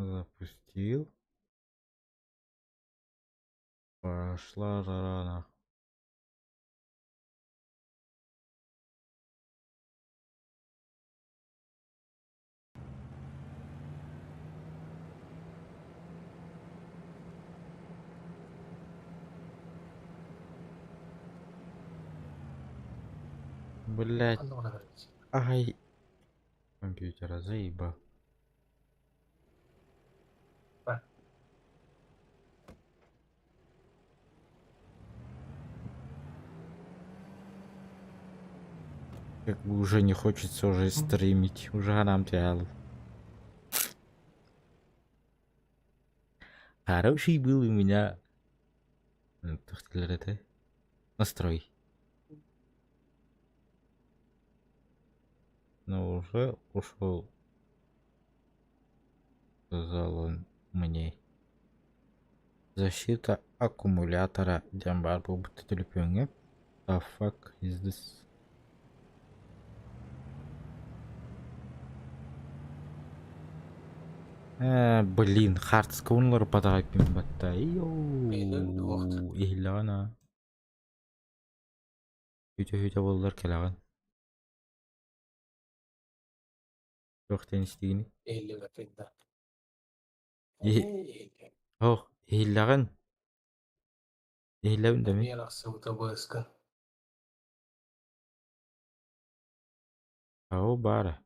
Запустил. Пошла жара нахуй. Блять. Ай. Компьютера заебал. Как бы уже не хочется уже стримить. Уже нам тял. Хороший был у меня это настрой. Но уже ушел, сказал он мне. Защита аккумулятора диэн баар буолбут төлөпүөҥҥэ. The fuck is this? Ээ, блин, хаартыскабын уларыппатах эбиппин батта. Йоу, иһиллэҕин аа. Үтө-үтө буоллар кэлэҕин. Туох диэн истигиний? Иһиллибэппин да. Ох, иһиллэҕин. Иһиллэбин да мин. Эмиэ арахсыбыта быыска. Ау баара.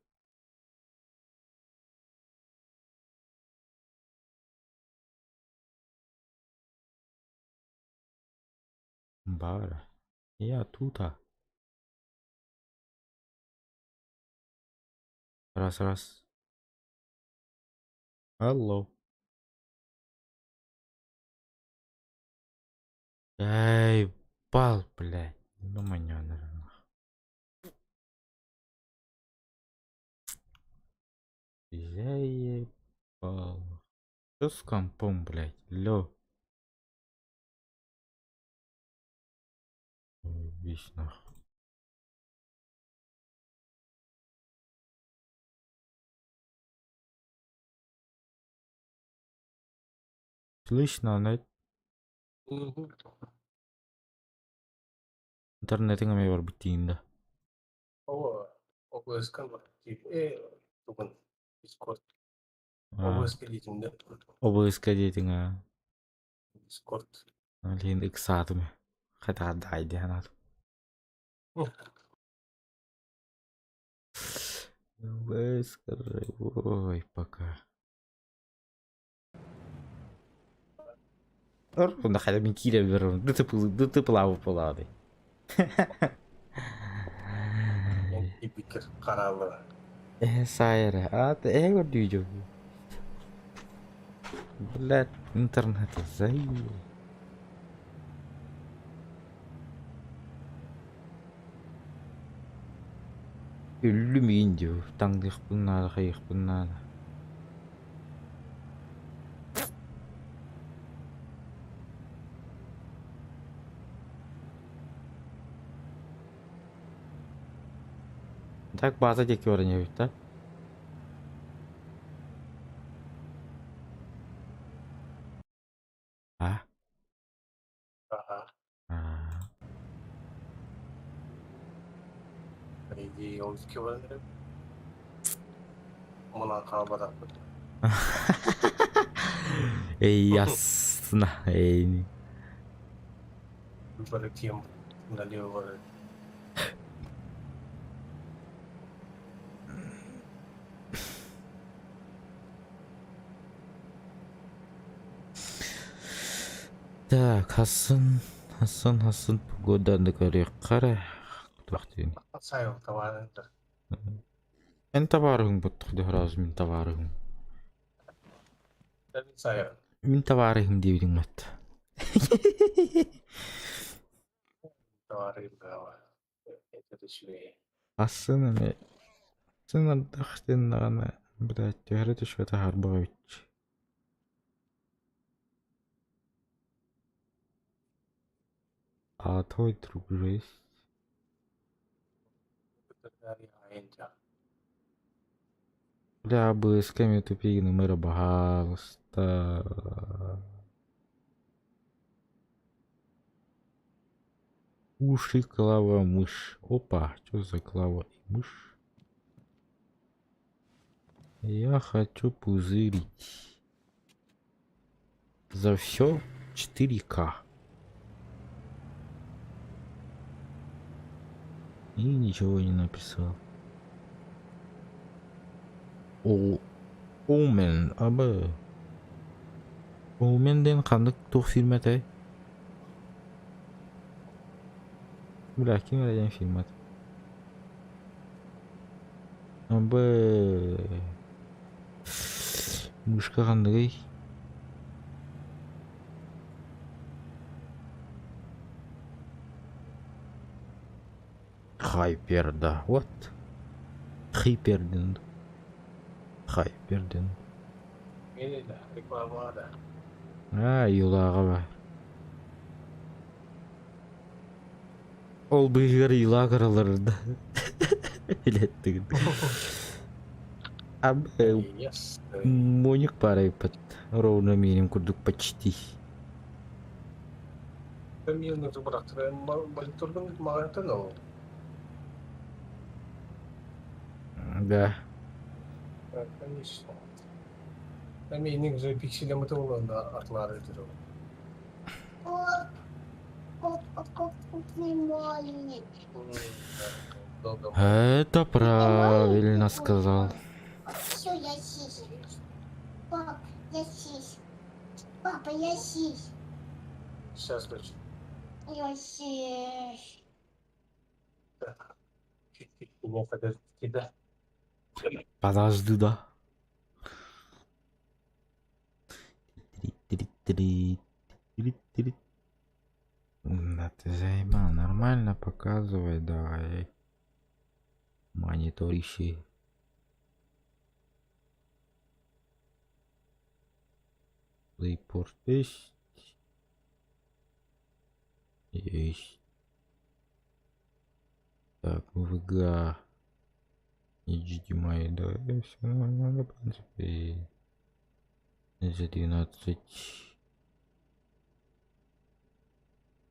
Баара. Я тута. Раз раз. Алло. Эй, бал, блядь. Ну, маня, наверное. Заебал. Что с компом, блядь? Лё. Весь нахуй. Слышно, нет? Интернетиҥ эмиэ барбыт диигин да? Оо, ОБС-ка бар. Тугун Discord. ОБС-ка диэтим да. ОБС-ка диэтиҥ аа. Discord. Билигин ыксаатым. Хатаҕардаҕай дии санаатым. Ой, пока. Нахайда мин киирэ берем. Ды плаву палады. Ипикер хараалара. Э, сайра. А, ты эго дүйдю. Блядь, интернет заебал. Өллүм иин диу, таҥныахпын наада, хайыахпын наада. Так база диэки баран иһэбит да? А? Ага. А. По идее, ол икки баран эрэр. Мунан хаалбатахпыт. Эй, ясно. Эй. Бары кем налево барар. Так, Хасан, Хасан, Хасан погоданы көрүөххэ эрэ. Туох диэн. Сайыл табаарыһыҥ Эн табаарыһыҥ буттух дьоһороос мин табаарыһым. Сайыл. Мин табаарыһым диэбитиҥ мат. Табаарыһым бөҕө. Это үчүгэй. Асын эмэ сын ардах диэн блядь, түһэрэ түспэтэ харбах эбит. А твой друг же есть? Бля, АБС-ка эмиэ тупи гыныма эрэ баһаалыста. Уши, клава, мышь. Опа, что за клава и мышь? Я хочу пузырить. За все 4К. И ничего не написал. О, Омен, абы. Омен диэн ханнык туох фирма этэй? Бля, ким эрэ диэн фирма этэ. Абы. Мышка ханныгый? Хайперда. Вот. Хиперден. Хайперден. Реклама да. А, юлааҕа бар. Ол быыһыгар юлаа кыралар да. Илэттигин. Абы Yes. Моник парайпыт. Ровно миним курдук почти. Мен бырахтыран монитордун маҕантан ол. Да. Конечно. Эми уже пикселемити болонда атлары өтөр. Это правильно сказал. Все, я сись. Пап, я сись. Папа, я сись. Сейчас, дочь. Я сись. Чуть-чуть плохо тебя. Подожди, да. Три-три-три. Да ты заебал, нормально показывай, давай. Монитор ищи. Playport есть. Есть. Так, VGA. HDMI, да, все нормально, в принципе. За 12.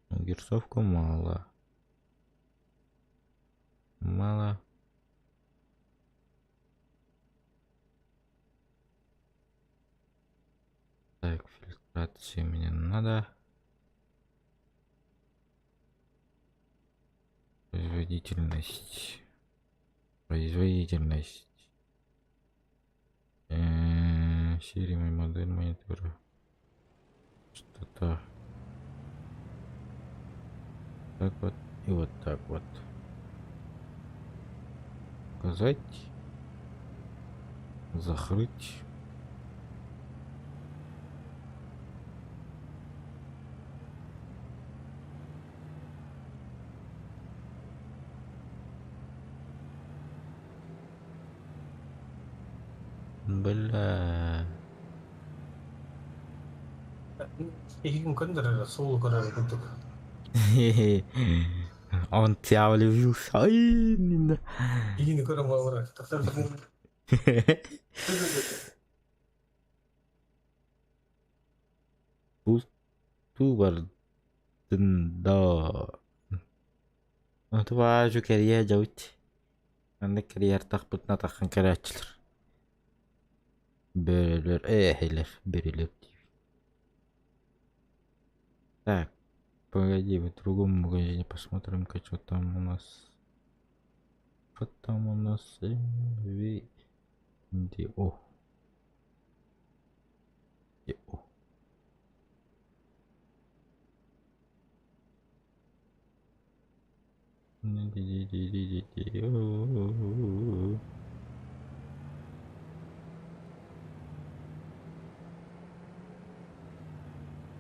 Ну, герцовку мало. Мало. Так, фильтрация мне надо. Производительность. Производительность. Серия модель монитора. Что-то. Так вот и вот так вот. Показать. Закрыть. Бля. Игин көндөрөр суул көрөр курдук. Он тебя влюбился. Ай, не Игини көрөн болор. Тактар. Туу бардын да. Отубаажу кэрийэ дьабыт. Маннык кэрийэр тахпытына таххан кэрээччилэр. Бөрөлөр, эһэлэр, бөрөлөр диибин. Так, погоди, в другом магазине посмотрим-ка, что там у нас. Что там у нас? В, Д, О. Д, О. Д, Д, Д, Д, Д, Д, О.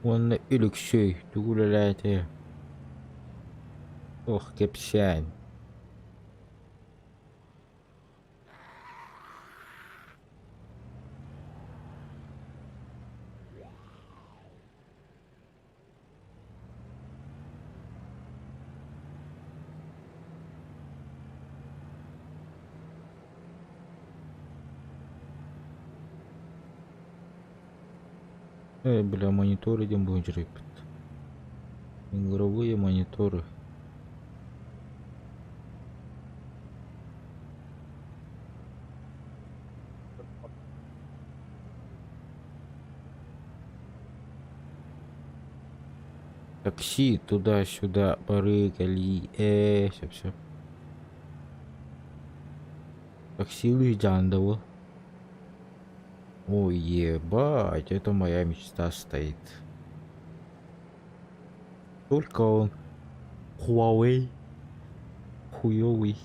Уонна Өлөксөй тугу үлэлээтэ? Ох, кэпсээн. Бля, мониторы диэн буһун дьарыйбыт. Игровые мониторы. Такси туда-сюда барыы-кэлии сөп-сөп. Таксилыы дьаандабы. Ой, ебать, это моя мечта стоит. Только он Huawei хуёвый.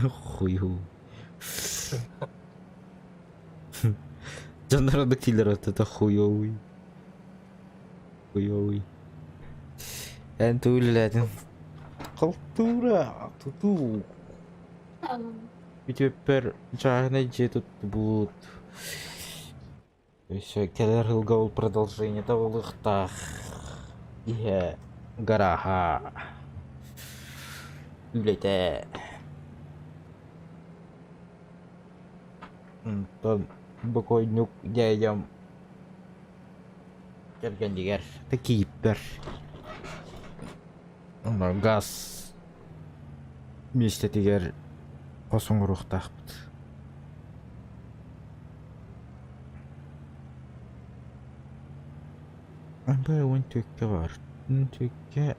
Хуёвый. Дьоннор киллер вот это хуёвый. Хуёвый. Эн тугу үлэлээтиҥ? Халтуура, тутуу. Бүтүөппэр чааһынай дьиэ туттубут. Өссө кэлэр сылга ол продолжениета буолуохтаах. Иһэ гарааһа үлэтэ. Онтон бокуонньук дьээдьэм кэргэнигэр кииппэр газ миэстэтигэр хос оҥоруохтаахпыт. Б 14 баар. 14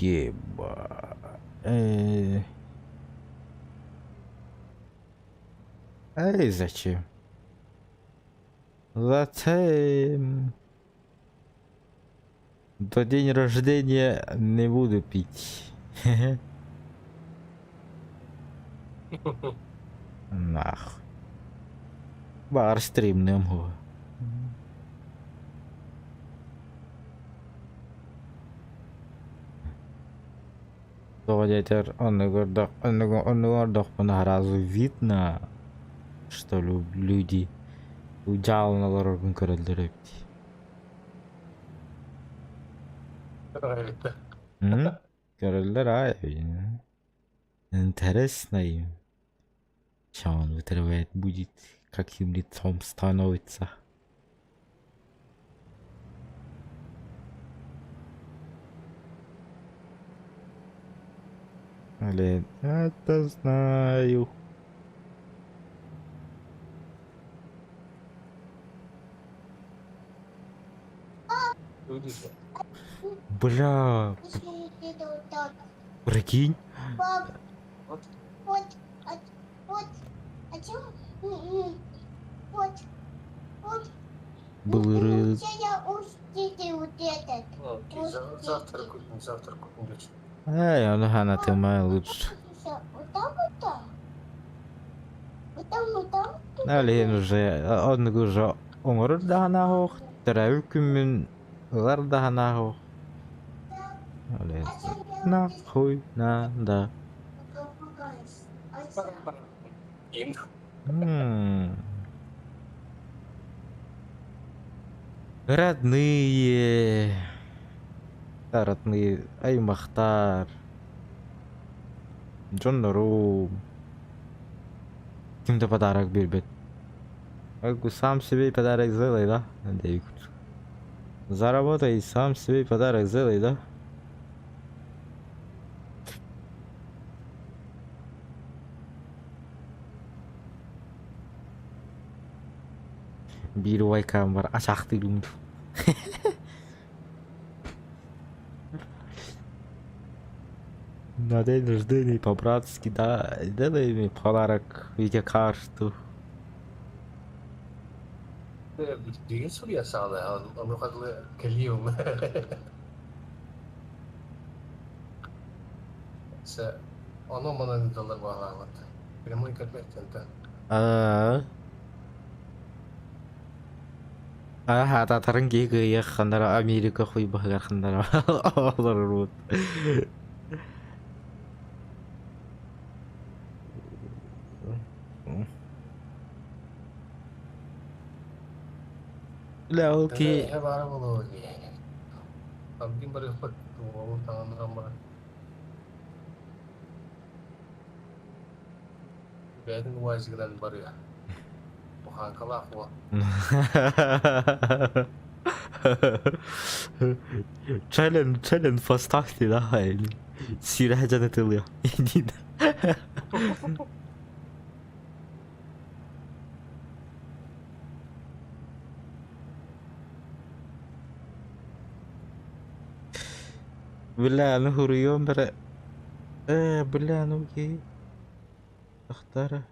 Еба. Эй, зачем? Зачем? До день рождения не буду пить. Нах. Баар стримныам хуо. Тоҕо диэтэр оннугар оннугар сразу видно, что люди дьаалын олороргун көрөллөр эбит. Көрөллөр аай. Интересно им. Ща он вытравляет будет, каким лицом становится. Блин, это знаю. Бля, прикинь. Пап, вот, вот, а чем, вот, вот. Былырыын Завтра купим, завтра купим, дочь. Эй, ону санатыма лучше. Ол иһин уже оннук уже оҥорор даҕаны төрөөбүт күммүн ылар даҕаны Ол иһин нахуй надо. М. Родные, родные аймахтар, дьоннорум ким да подарок биэрбэт. Сам себе подарок сделай, да? Заработай, сам себе подарок сделай, да? Биир убайкаам бар ачаахтыырым дуу. На день рождения по-братски, да, делай мне подарок в виде карту. Билигин суруйа саҕалаа, онуоха дылы кэлиим. Ону манан ыыталлар баҕалаабат. Прямой кэлбэттэн Аа. Аа, татарын киһи кыайыах ханнара Америка хуй баһыгар ханнара олорорут. Бля, ол киһи Эһэ баара буолуо дии. Абдин барыахпыт, уолун таҥыннаран баран. Бэйэтин УАЗигынан барыа. Бухааҥкалаах уол. Челлендж, челлендж поставьте, давай. Сирэ дьанытылыа. Иди. Бля, ну хуруйуом бара. Бля, ну окей. Ахтара.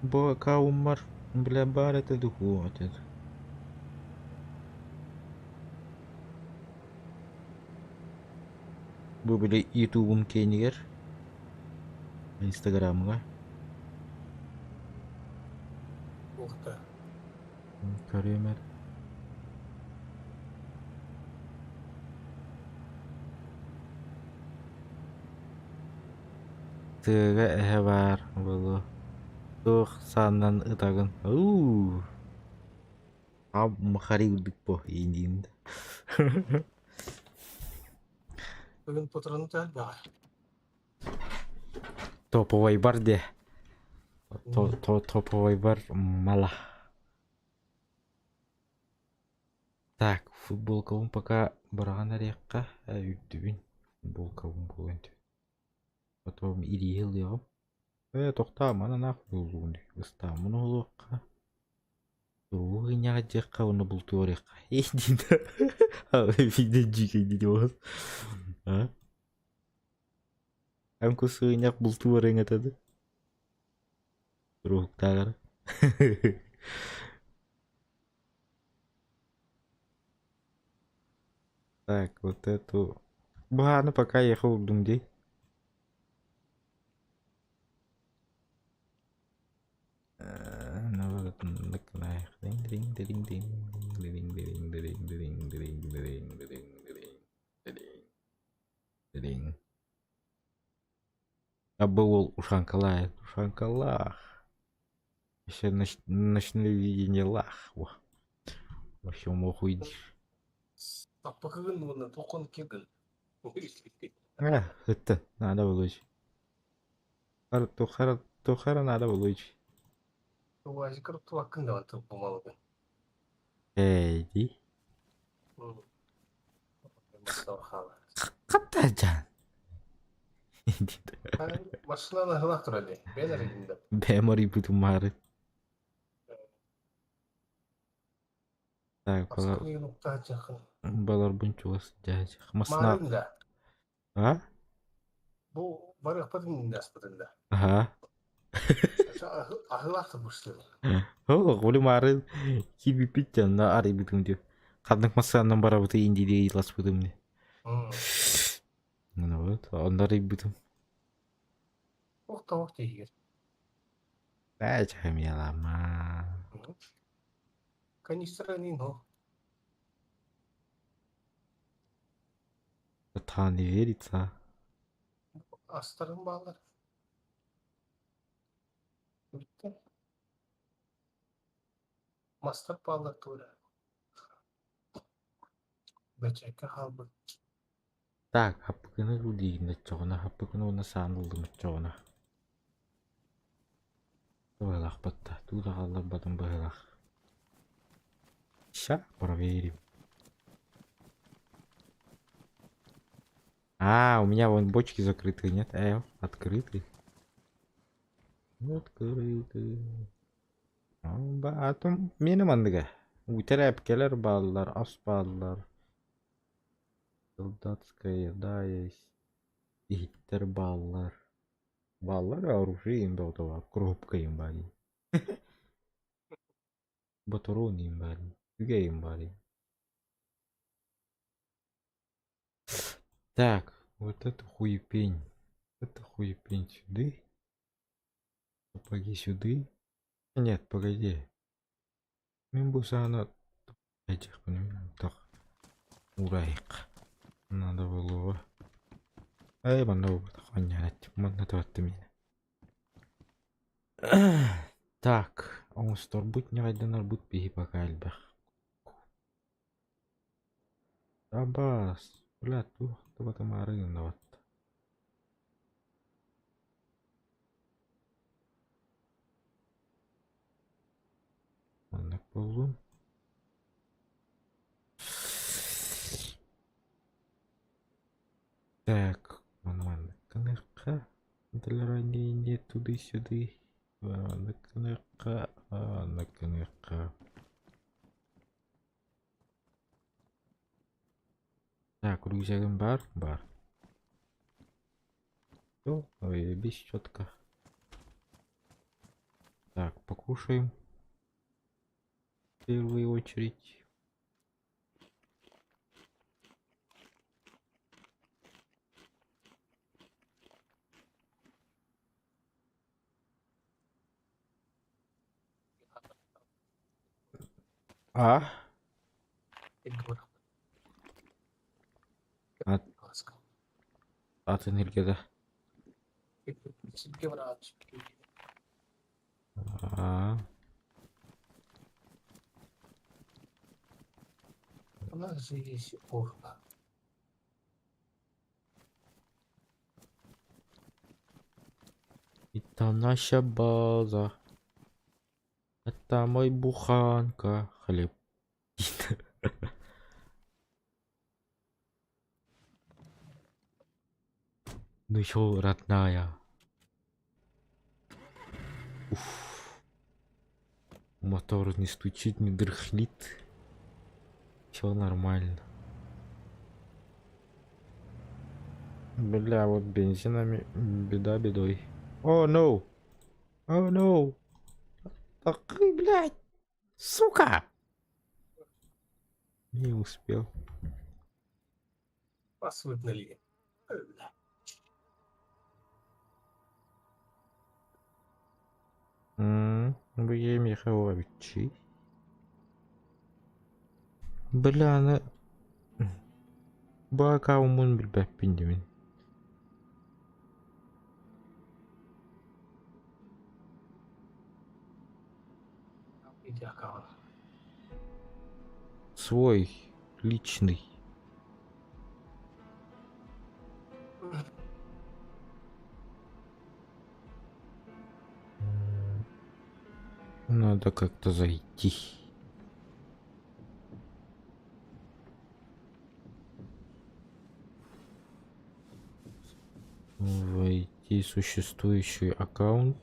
Бу аккауммар, бля, баар этэ дуу этэ. Бу били ютубум киэнигэр, инстаграмҥа Ух ты. Көрүөм эрэ. Тыага эһэ баар буолуо. Туох сааннан ытагын? Уу! Махари үрдүк бо ииниин. Бүгүн патрон элбэҕэ. Топовайбар диэ. Топовайбар мала. Так, футболкабын пока быраҕан эриэххэ, үрдүбүн футболкабын буолан Потом илииһи ылыаҕым. Ээ, тохтоо, манан аах буоллугун ыстааммын уһулуохха. Тугу гынньаҕа уонна бултуоруохха. Виде дьиикэй дии А? Эн кусуйнах бултуорыҥ этэ да? Туруһуктааҕар. Так, вот эту... Бааны пока ехал урдум дии. Абы уол ушанкалаах, ушанкалаах. Еще ночное видение лах. Вообще мог уйди. Саппыкыгын уонна туоххун киргин. Это надо было. Тухара, тухара надо было. УАЗикар туаккын даҕаны тылбымалыгын. Эй, ди. Хаттаджан. Машинаны ыһылах турар дии. Бэйэн эрийдин да. Бэйэм арыйбытым маары. Так, баларбын чугас дьаһайдьах. Масна... Маарыҥ да. А? Бу барыахпытын иннэ да. Аха. Аһылаах быстылар. Ол оли маары киирбиппит дьонно арыйбытым дии. Ханнык массааннан барабыты индии ыйласпытым дии. Ну вот, онно арыйбытым. Ох тоох тиийэр. Ээ, чахамьялама. Канистра нин хо. Это не верится. Астарын баалар. Бүттэ. Мастар баалар тура. Бэчэккэ хаалбыт. Так, хаппыкыны ылдиигин оччоҕуна, хаппыкыны уонна сааны ыллым оччоҕуна. Быһылаахпыт да, туу да хаалларбатым быһылаах. Ща проверим. А, у меня вон бочки закрыты, нет? Открыты. Открыты. Атом мени манныга. Үтэрээп кэлэр бааллар, ас бааллар. Солдатская еда есть. Иһиттэр бааллар. Бааллар оружие им баар, коробка им баар. Батарон им баар, үгэ им баар. Так, вот это хуепень. Это хуепень сюда. Сапоги сюда. Нет, погоди. Мин бу сааны этих так урайык. Надо было. Эй, манна хоньярат. Манна туатты меня. Так, оҥосторбут ньаҕайданарбыт биһи пока элбэх. Абаас, бля, туох да батамаары гыннабат. Буоллун. Так, маннык гыныахха. Для ранения туды-сюды. Маннык гыныахха, маннык гыныахха. Так, рюкзагым бар? Бар. Все, заебись четко. Так, покушаем. В первую очередь. А? А атын илгэ А. У нас же есть окна. Это наша база. Это мой буханка. Хлеб. Ну чё, родная? Уф. Мотор не стучит, не дрыхлит. Все нормально. Бля, вот бензинами беда бедой. Oh, no! Oh, no! Так, блядь! Сука! Не успел. Вас выгнали. Бля. Б Михайловичи. Бля, аны бу аккауммун билбэппин диибин. Иди аккаунт. Свой личный. Надо как-то зайти. Войти в существующий аккаунт.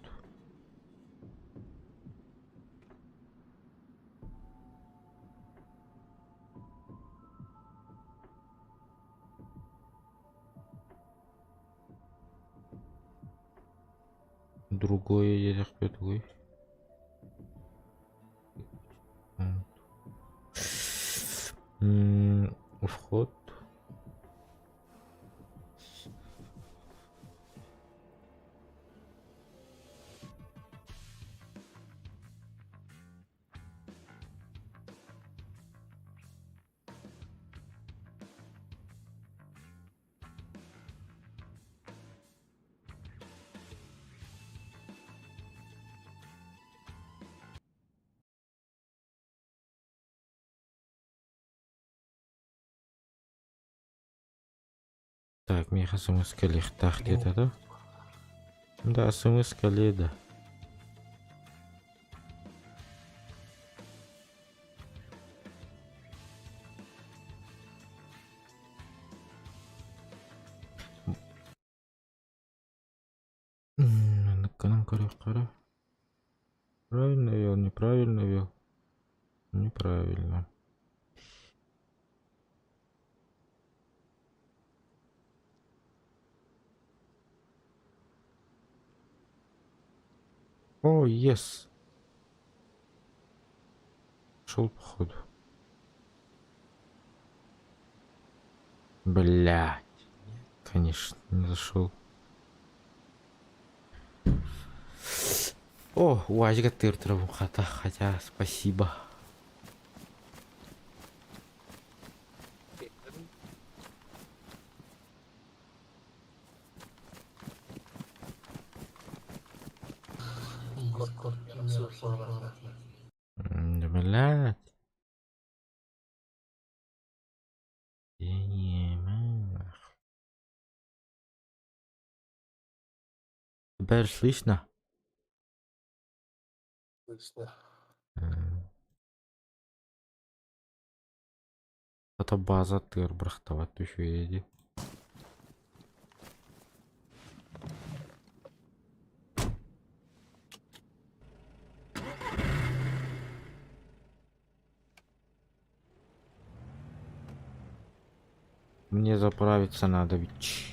Другое диэтэхпит. Вход. Так, миэхэ смс кэлиэхтээх диэтэ да? Да, смс кэлиэ да. Манныккынан көрүөххэ эрэ. Правильно вел, неправильно вел? Неправильно. О, yes. Шел походу. Блять. Конечно, не зашел. О, УАЗика тыртырабын хата, хотя спасибо. Блять. Теперь слышно? Слышно. Хата база аттыгар бырахтабат үчүгэй дии. Мне заправиться надо ведь.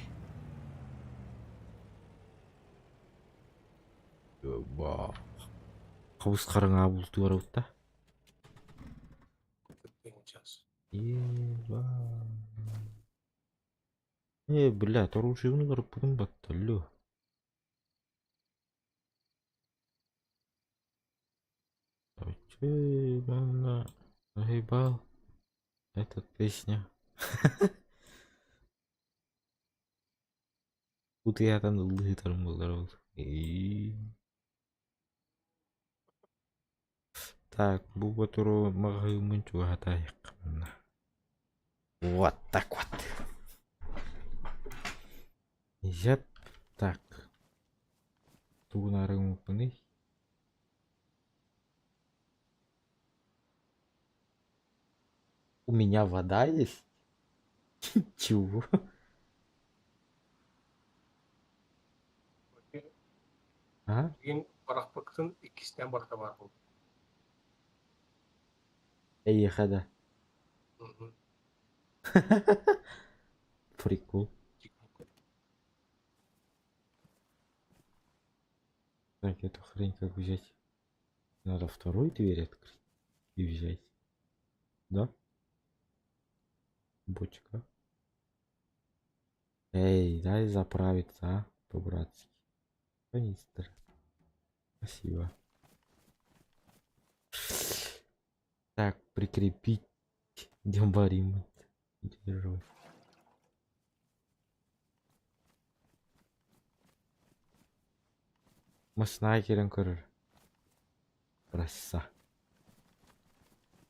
Хабыс хараҥа бултугар да. Еба. Э, блядь, оружие барыппытын батталлю. Заебал. Эта песня. Утуйаатан ыллыытарым буолар ол. Так, бу ботуру маҕаһыыммын чугаһатаайаххына. Вот так вот. Жап. Так. Тугун арыгыммыппыный? У меня вода есть? Чего? А? Билигин барахпыккын иккистээн барыта баар буолбут. Эйиэхэ да. Мгм. Прикол. Так, эту хрень как взять? Надо вторую дверь открыть и взять. Да? Бочка. Эй, дай заправиться, а, по-братски. Канистра. Спасибо. Так, прикрепить габарит. Держу. Массыына киирэн көрөр. Красса.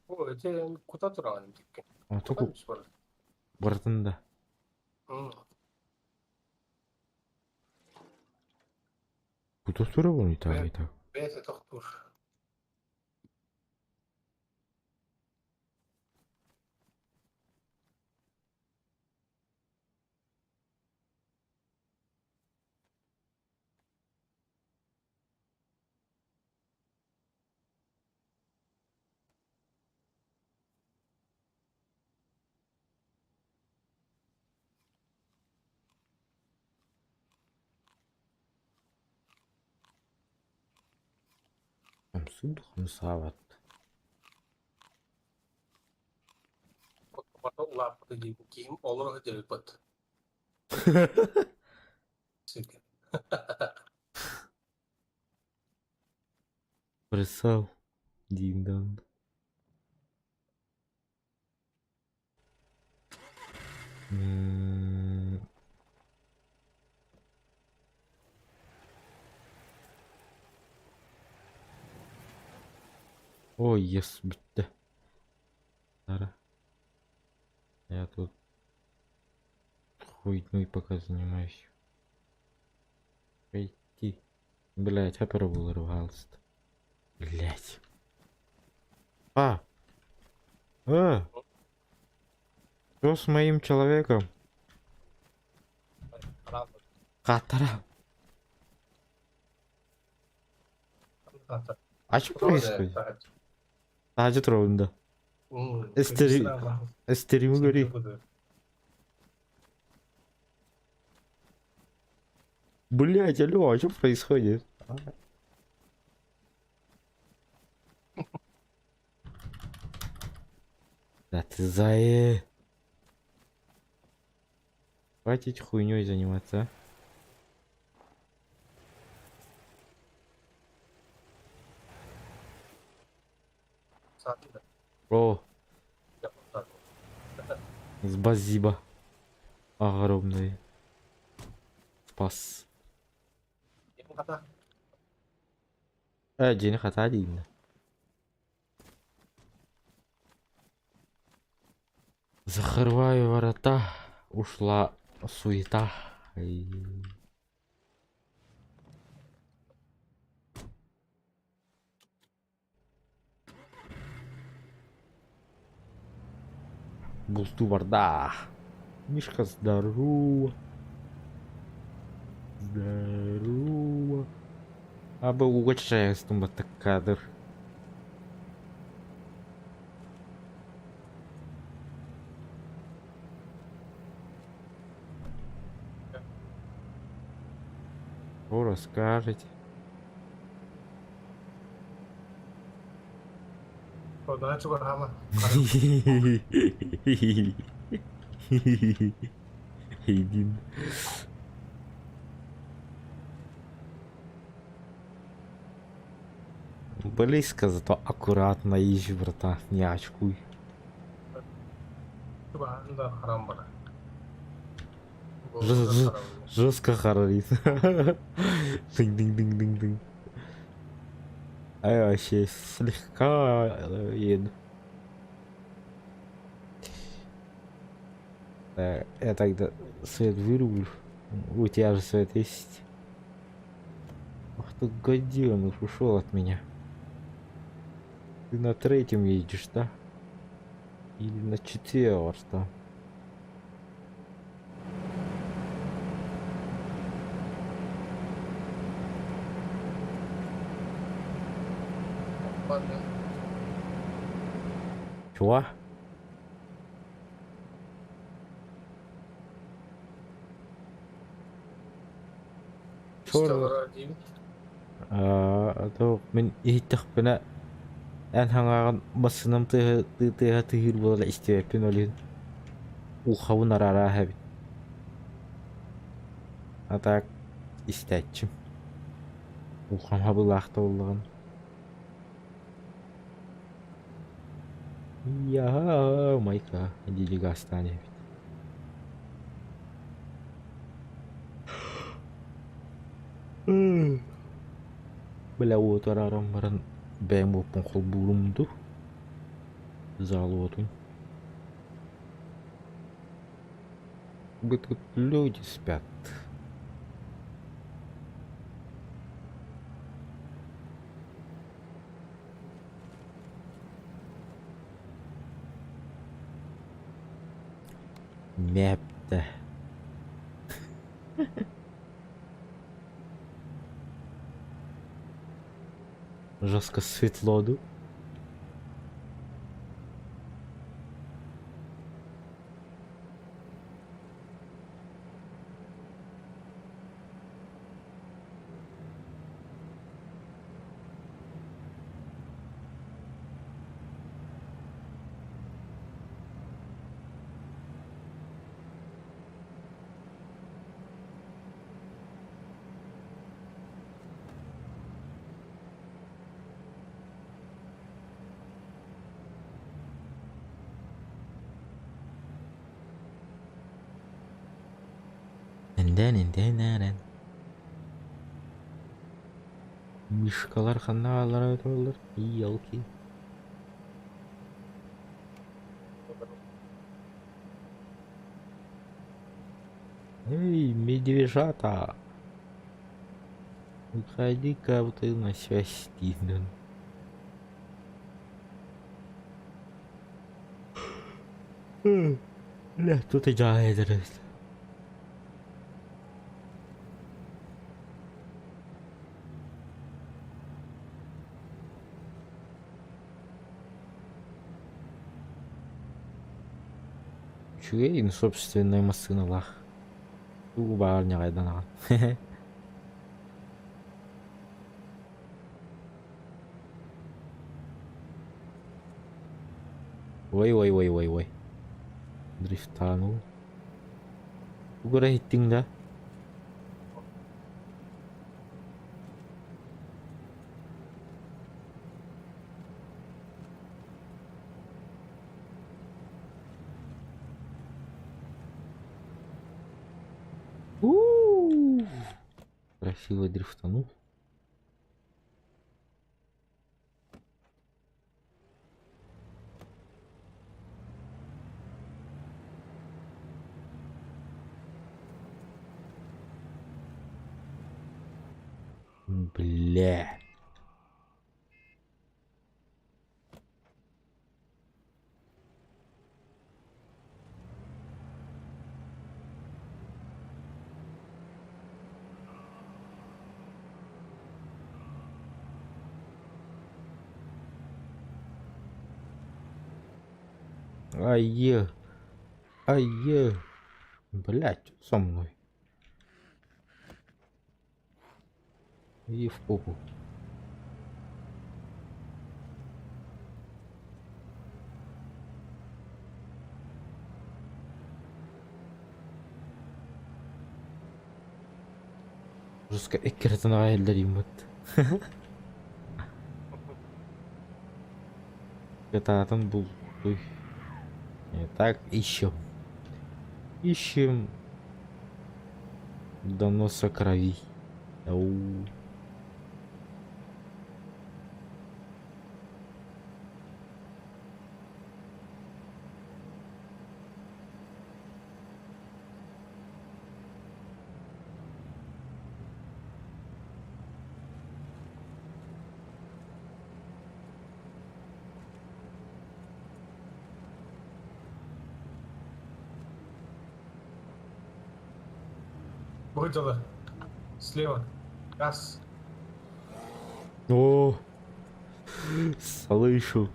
О, ити кута тураҕын дикки. Ото Кута үс бар. барытын да. Кута турабын и так, и так. Бэйэтэ тохтуур. Хамсыыр хамсаабат. Барыта улааппыта дии киһим олоро сылдьыбыт. Сиргэ. Бросал диэн Ой, ес бүттэ. Ара. Я тут хуйней пока занимаюсь. Пойти. Блять, я пробовал ругался. Блять. А! А! Что с моим человеком? Катара. А что происходит? А, что троганда? Эстери... Эстерим говори. Блять, алло, а что происходит? Да ты зае. Хватит хуйней заниматься, а. О, спасибо. Огромный. Спас. Э, дьиэни хатаа диигин. Закрываю ворота, ушла суета. И... Бултуу барда. Мишка, здорово. Здорово. Аба ууга чачайыстым баттак кадр. Что расскажете? Одна чугаһаама. Эйдин. Близко, зато аккуратно езжи, братан, не очкуй. Чугаһаан да харам бара. Жестко хорорит. Дынь-дынь-дынь-дынь-дынь. А я вообще слегка еду. Я тогда свет вырублю. У тебя же свет есть. Ах ты гаденыш, ушел от меня. Ты на третьем едешь, да? Или на четвертом? Чего? Чё? А то мин иһиттэхпинэ эн хаҥаҕын массыынам тыаһа тыаһа тыаһыыр буолара истибэппин ол иһин ухабын араараах эбит. А так истээччим. Ухам хабылаах да буоллаҕына. Я майка диди гаастаан иһэбит. Бля уоту арааран баран бэйэм уоппун холбуурум дуу, зал уотун. Тут люди спят. Мэптэ. Жестко светло дуу. Дэн-дэн-дэн-дэн. Мишкалар ханна бааллара тураллар? Елки. Эй, медвежата! Выходи-ка вот ты на связь, Стивен. Бля, тут и дает. Үчүгэй собственнай массыыналаах. Тугу баҕар ньаҕайданаҕын. Ой ой ой ой ой. Дрифтанул. Тугу эрэ иһиттиҥ да? У-у-у! Красиво дрифтанул. Бля. Айе. Айе. Блять, со мной. Иди в попу. Жестко эккирэтэн аҕай эллэрииммит. Кытаатан бултуй. Так, ищем. Ищем до носа крови. Ау. Выдала. Слева. Раз. О, слышу.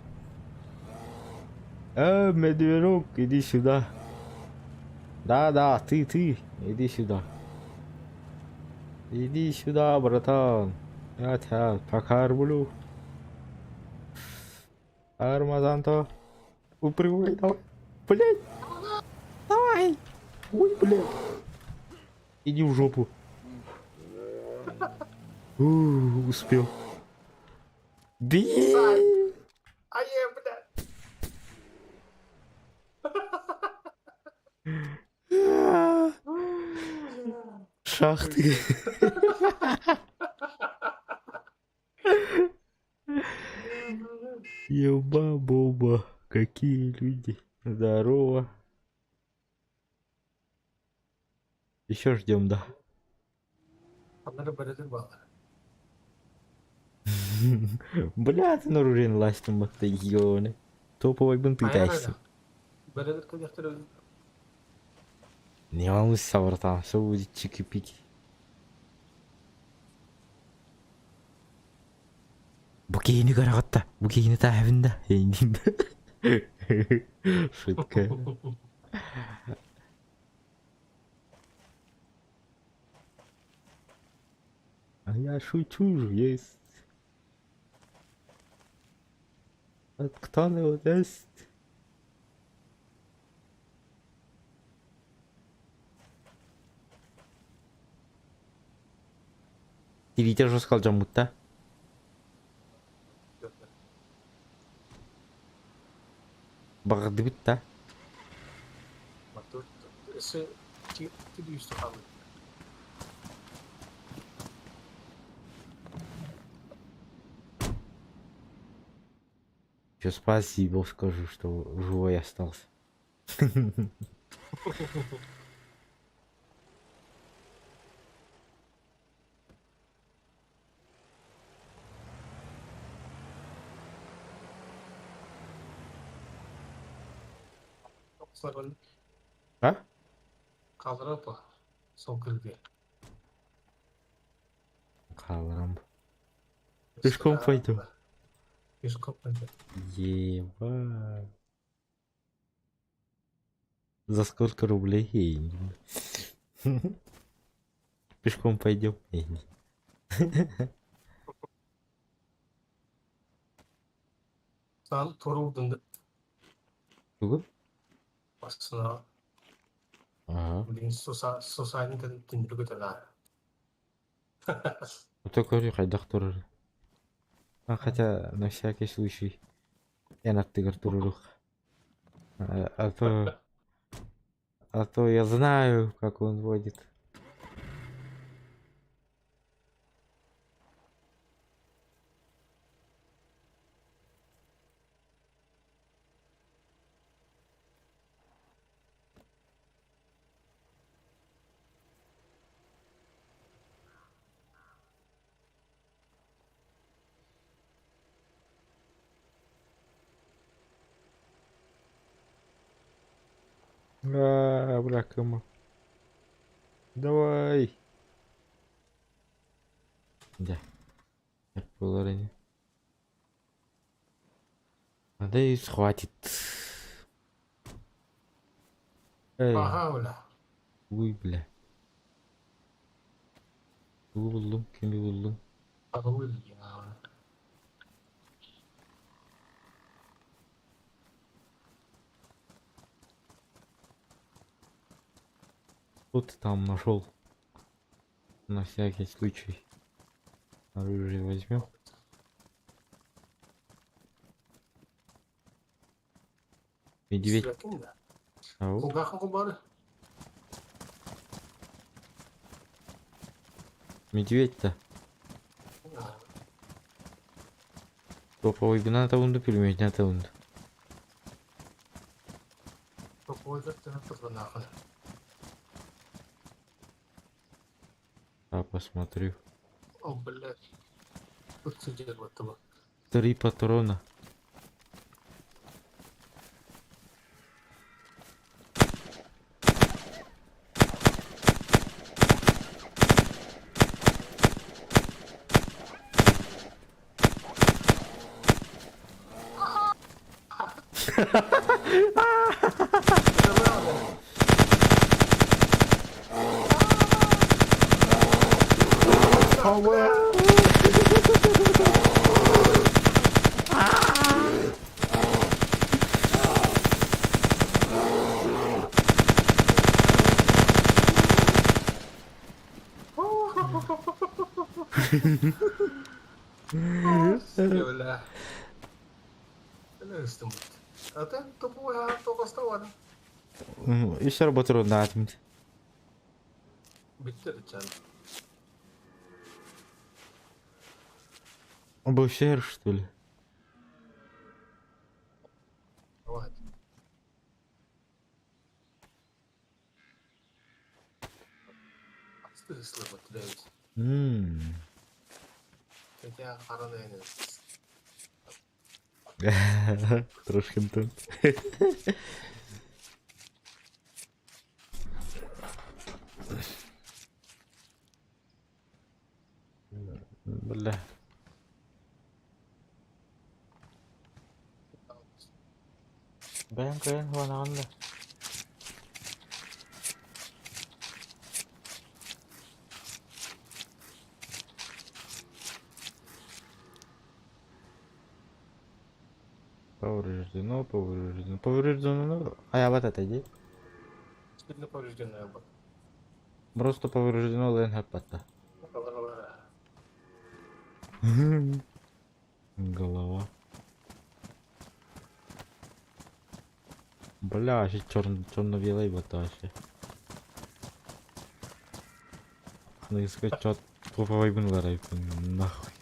А, медвежок, иди сюда. Да-да, ты, ты, иди сюда. Иди сюда, братан. Я тебя покормлю. Армазанто. Упрямый, давай. Блять. Давай. Ой, блядь. Иди в жопу. У, успел. Би. А е, блядь. Шахты. Еба-боба. Какие люди. Здорово. Еще ждем, да. Аннары бэрэтин баалар. Бля, ты наружин ластым бакта ёны. Топовый бын Хайа эрэ тытайся. Бэрэтин кэлиэхтэрэ Не волнуйся, братан, все будет чики-пики. Бу киһини көрөҕүт да, бу киһини тааһабын да, Шутка. А я шучу же, есть. Кто его даст? Тириитэ жестко алдьаммыт да? Баҕардыбыт да? Өссө үстэ хаалбыт. Еще спасибо скажу, что живой остался. А? Хаалларар дуо? Сол күлгэ. Хаалларам. Пешком пойду. Пешком пойду. Еба. За сколько рублей? Пешком пойдем. Саан туруудун Тугу? басына Ага. билигин сусаанын түндүрү көтөр Ну только хайдах турар. А хотя на всякий случай эн аттыгар турурух. А то я знаю, как он водит. А, бля, кому? Давай. Дьэ. Буолар ини. Надеюсь, хватит. Эй, Аһаа бля. уй бля. Тугу буллуҥ? Кими буллуҥ? Аҕылыы диэн ааҕан. Что ты там нашел? На всякий случай. Оружие возьмем. Медведь. Истибэккин да? Ау. Кулгааххын кулбаары. Медведь-то. Топовый табунду, пельмень табунду. Топовойгар төһө турбанаахын. А, посмотрю. О, блядь. Тут сидит вот того. Три патрона. Бля. Ата топовой тоқостауан. Үс эрэ патроннаатым. Бүттэ чан. БФР, что ли? Вот. М. Хотя хараны Трошки контент. Бля. Бэйэҥ кыайан уһанаҕын да? Повреждено, повреждено, повреждено. Хайабат этэ дии. Сильно поврежденная была. Просто повреждено лэнхэппата. Голова. Бля, вообще черно-белый бота вообще. Ну искать чё туповой нахуй.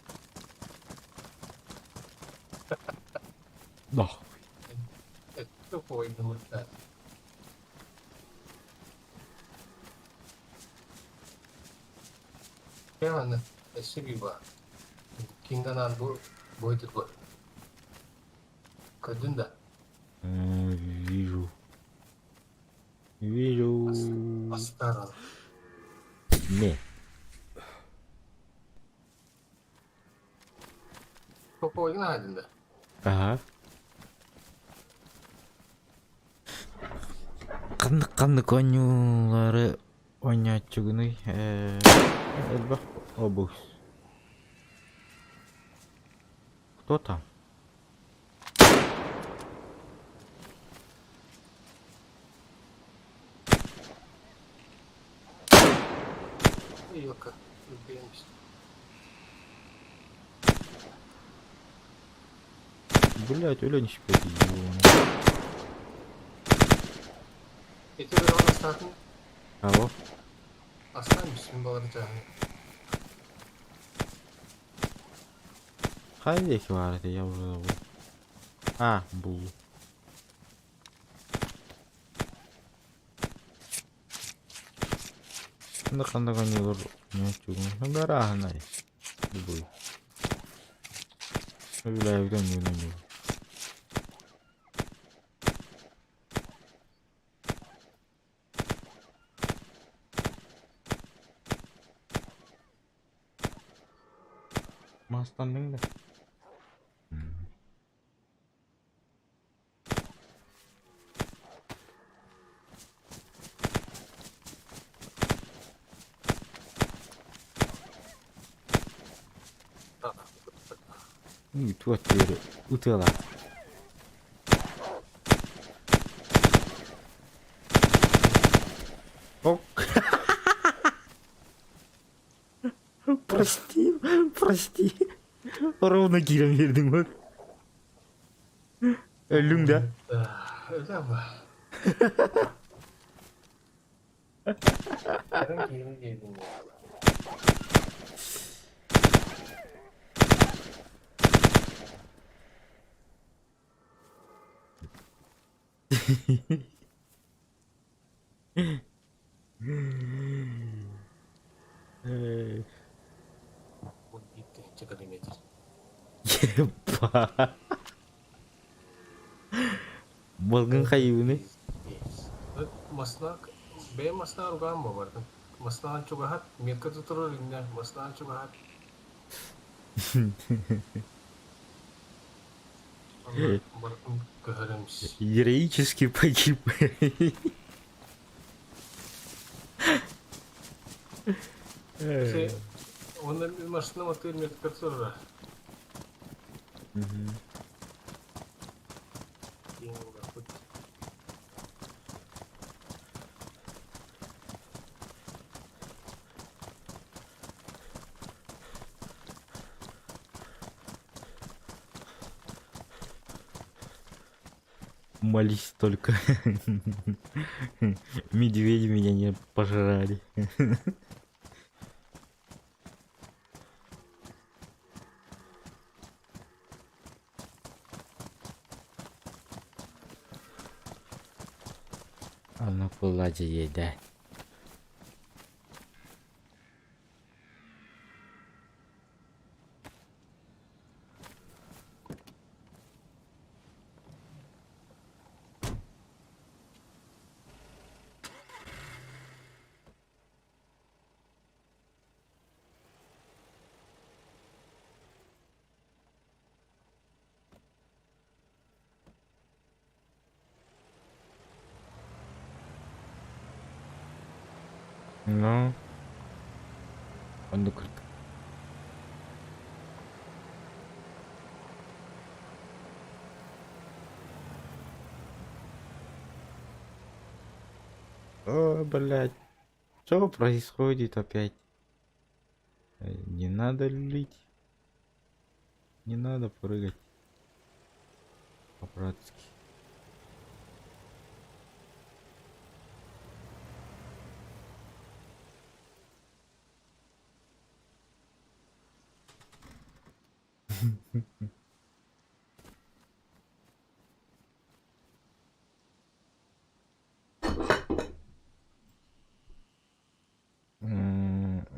Нахуй. Туповой да. Первое, спасибо. Кинганан будет год. Кадында. Вижу. Вижу. Астарал. Не. Туповой надо. Ага. Ханнык ханнык оонньуулары оонньооччугунуй ээ элбэх обувь. Кто там? Ёка, убьемся. Блять, өлөн испэт ёбаный. Эти верон остатны. Алло. Останемся, баларджаны. Хайа диэки баар этэ, я уже забыл. А, бул. Ханнык ханнык оонньуулар оонньооччугун барааһынай. Любой. Сөбүлээбит оонньуун оонньуур. Мастанныҥ да? Туох диэри ытыалаах. Ок. Прости, прости. Ровно киирэн биэрдиҥ вот. Өллүҥ да? Өлөм. Кэлэн киирэн диэбин. Эй. 11 тыһыынча километр. Ебать. Балгын хайыыбыный? Массыына бэйэм массыына ругаан буолбардым. Массыынаҕын чугаһат, метка турар иннэ, массыынаҕын чугаһат. Онно барытын көһөрөм. Героически погиб. Се, онно массыына матыыр метка турара. Мгм. Диэн уларбыт. Молись только. Медведи меня не пожрали. Аны кулла да. Ну, оннук курдук. О, блядь. Что происходит опять? Не надо лить. Не надо прыгать. По-братски.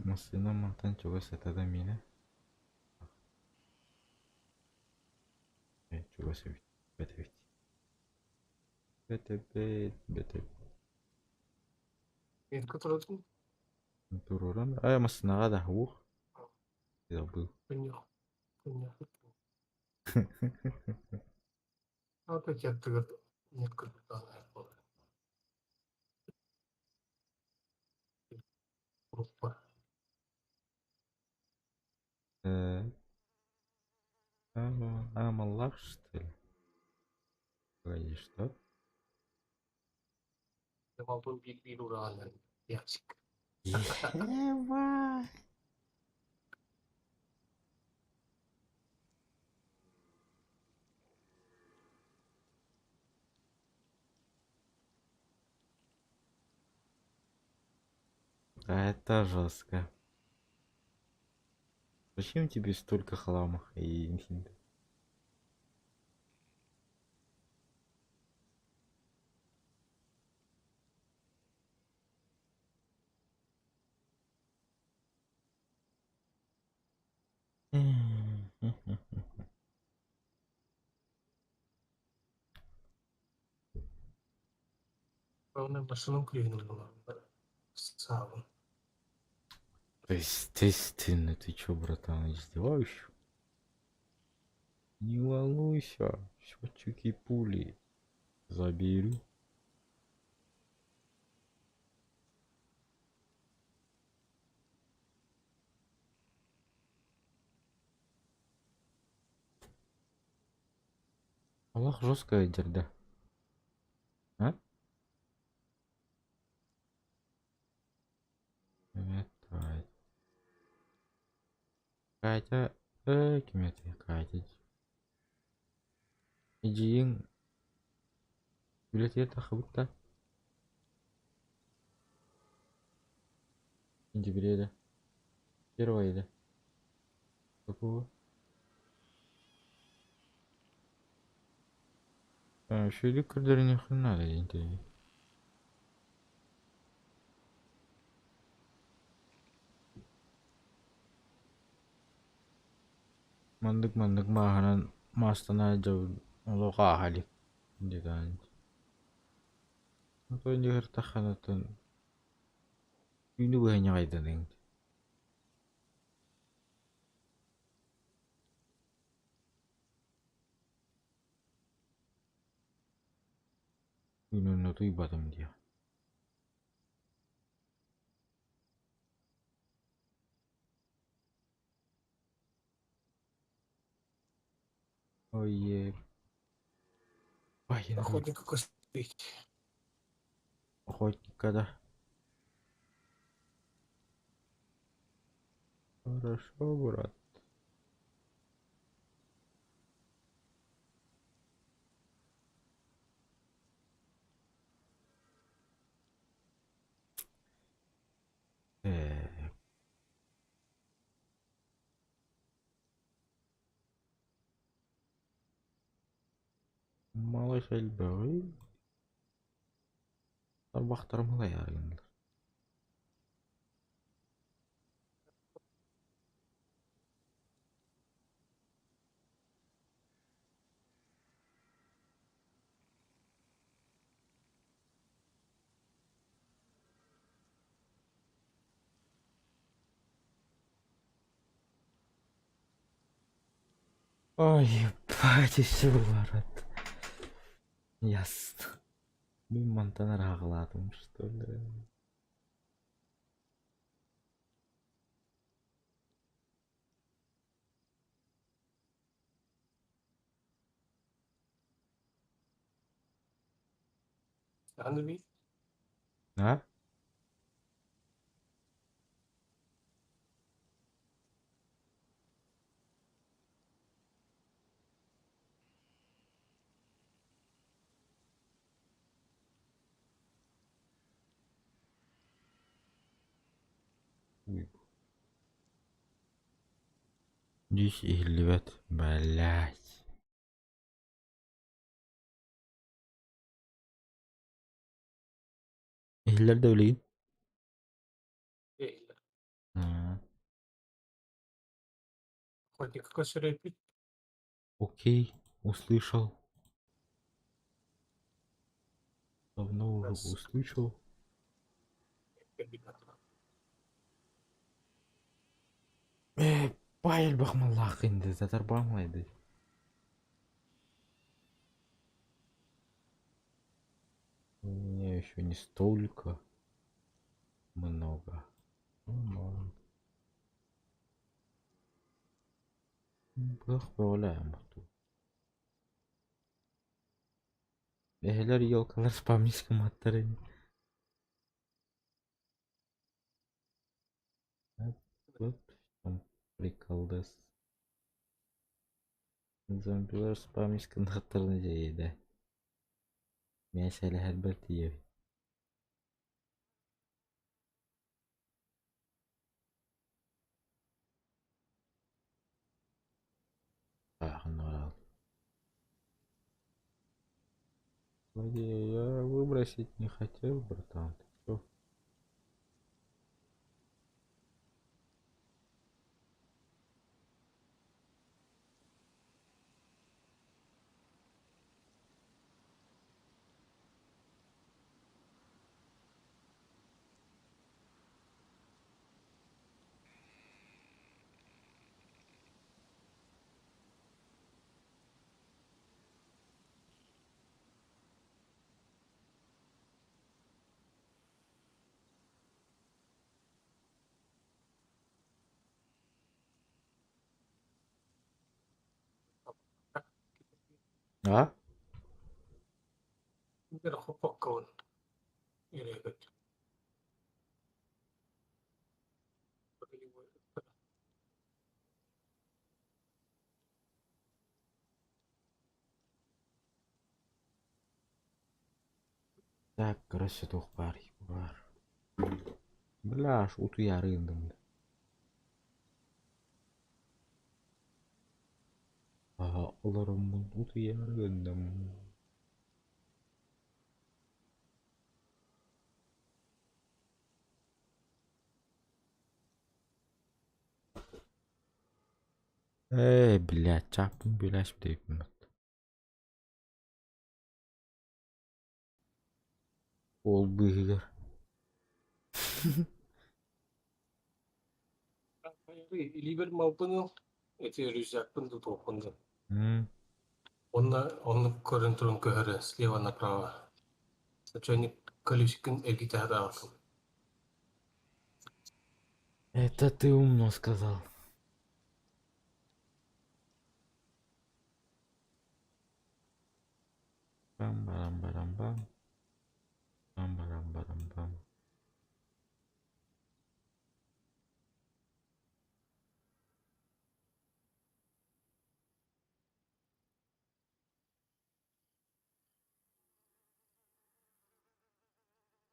Массыына мантан чугас этэ да миэнэ. Чугас эбит, бэт эбит. Бэт эбит, бэт эбит. Метка туратын? Туруоран, аа массыынаҕа да уох. Забыл. Понятно. Понятно. Опять аттыгар метка тутаан Группа. Амаллах, что ли? Погоди, что? Алтын биир-биир ураҕаннарын ящик. Ебать! А это жестко. Зачем тебе столько хлама и Главное, машину клюнула. Саву. Естественно, ты чё, братан, издеваешься? Не волнуйся, все чики-пули заберу. Олох жесткая дьэрдэ. А? Привет, Катя, ким этэй Катя Эдьиийиҥ үлэтигэр таххыбыт да? Сентябре да? Первое да? Какого? Үчүгэйдик көрдөрүнүөххүн наада диэн Маннык-маннык мааһынан маастана дьабын олох ааһа илик диэтэҕин. Оттон дьиһэртэххинэ түүнү быһа ньаҕайданыҥ. Түүн онно утуйбатым диэх. Ой, Охотника косить. Охотника, да. Хорошо, брат. Так. Малыш элбэҕий? Тарбахтарым ылайаары гыннылар. Ой, ебать, еще брат. Ясно. Мин мантан арааҕылаатым, что ли? Аны А? Дьиз иһиллибэт, блядь. Иһиллэр да билигин? Иһиллэр. Охотника көсөрөйбүт. Окей, услышал. Давно уже услышал. Ээ, баай элбэх маллаах инде, татарбаамлайды. У меня еще не столько много. Ну, Бөх бөҕөлөөн Эһэлэр елкалар спамнись гымматтар ини. Вот в чем приколдес. Зомбилар спамнись гыннахтарына дьэйиэдэ. Миэсэлэһэрбэр тиийэбин. Я выбросить не хотел, братан. Ты чё? А? Хоппоккобун үөрэ Так, короче, туох баар баар. Бля, аж утуйаары гынным. Аа, олороммун утуйаары гынным. Ээ, блядь, чааппын бүлээш диэбиппин Ол быыһыгар Илиибэр малбын ыл, эти рюкзакпын тутуохпун да. Уонна оннук көрөн туран көһөрө слева направо. Сначала колесикын эргитэ сатаабаккын. Это ты умно сказал. Бам-барам-барам-бам. Бам-барам-барам-бам.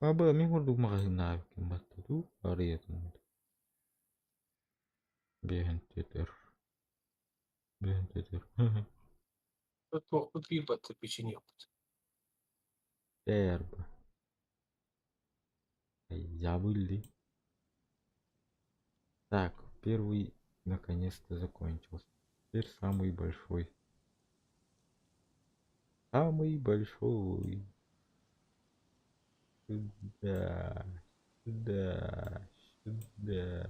Баба мин курдук маҕаһыыннаабыккын батта дуу, арыйатын Биэһэн тетер. Биэһэн тетер. Туохпут биир батта печеньеппут. Эрба. Забыли. Так, первый наконец-то закончился. Теперь самый большой. Самый большой. Сюда, сюда, сюда.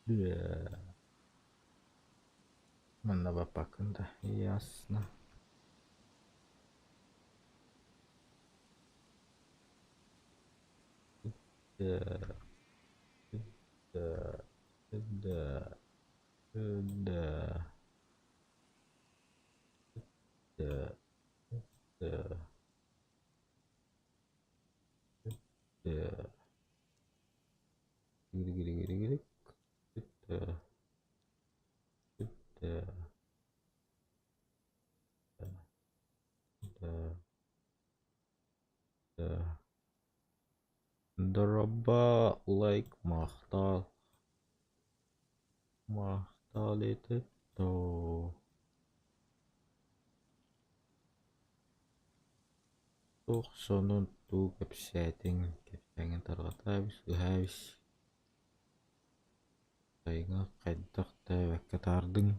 Сюда. Манна баппаккын да, ясно. Сюда, сюда, сюда, сюда, сюда, сюда, сюда. Гири-гири-гири-гири. Сюда, сюда, сюда, сюда. Дороба лайк махтал. Махтал это то. Туох сонун туу кэпсээтиҥ, кэпсээҥҥин тарҕатаабыс, ыһаабыс Сайыҥҥы хайдах да бэккэ таардыҥ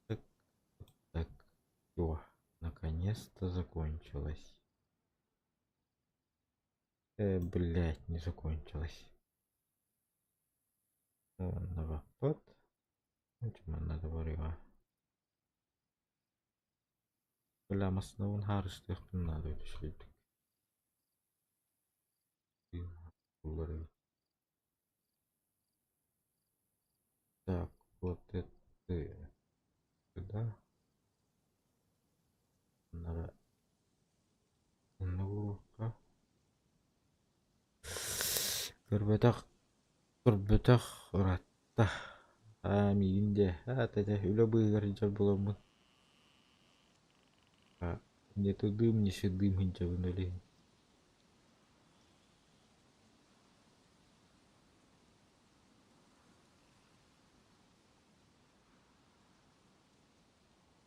Так, так, всё, наконец-то закончилось. Блядь, не закончилось. Уонна Манна да барыаҕа. Бля, массыынабын хаарыстыахпын наада үчүгэйдик. Так, вот это сюда. Надо Ну-ка. Көрбөтөх, көрбөтөх ыраатта. Аа, миигин дии, аа, тэтэ, үлэ быыһыгар сылдьар буоламмын. А, не тудым, не сюдым сылдьабын ол иһин.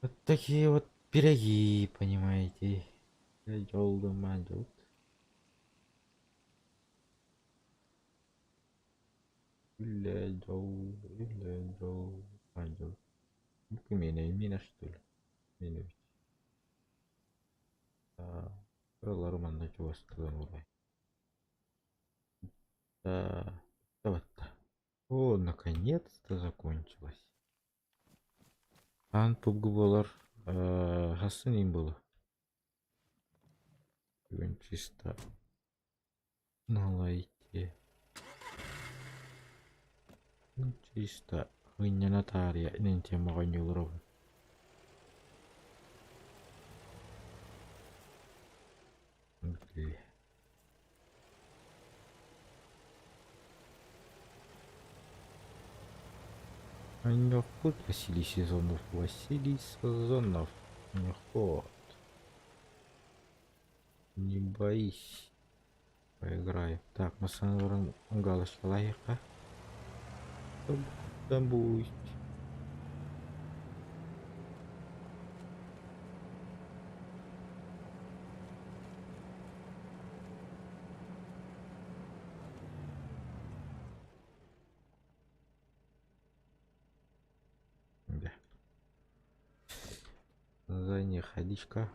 Вот такие вот пироги, понимаете. Дьол да дьол. Үлэ дьол, үлэ дьол, дьол. Миэнэ, миэнэ что ли? Миэнэ эбит. Кыралары манна чугастыан урай. Да, вот. О, наконец-то закончилось. Аан пубгу буолар хасын иин буолуо. Бүгүн чисто на лайте. Чисто ынньана таарыйа инэн тема оонньууллар. Бля. Анёхут Василий Сезонов, Василий Сазонов. Анёхот. Не боись. Поиграю. Так, мы с галочка лайка. Там будет. Да. За них ходичка.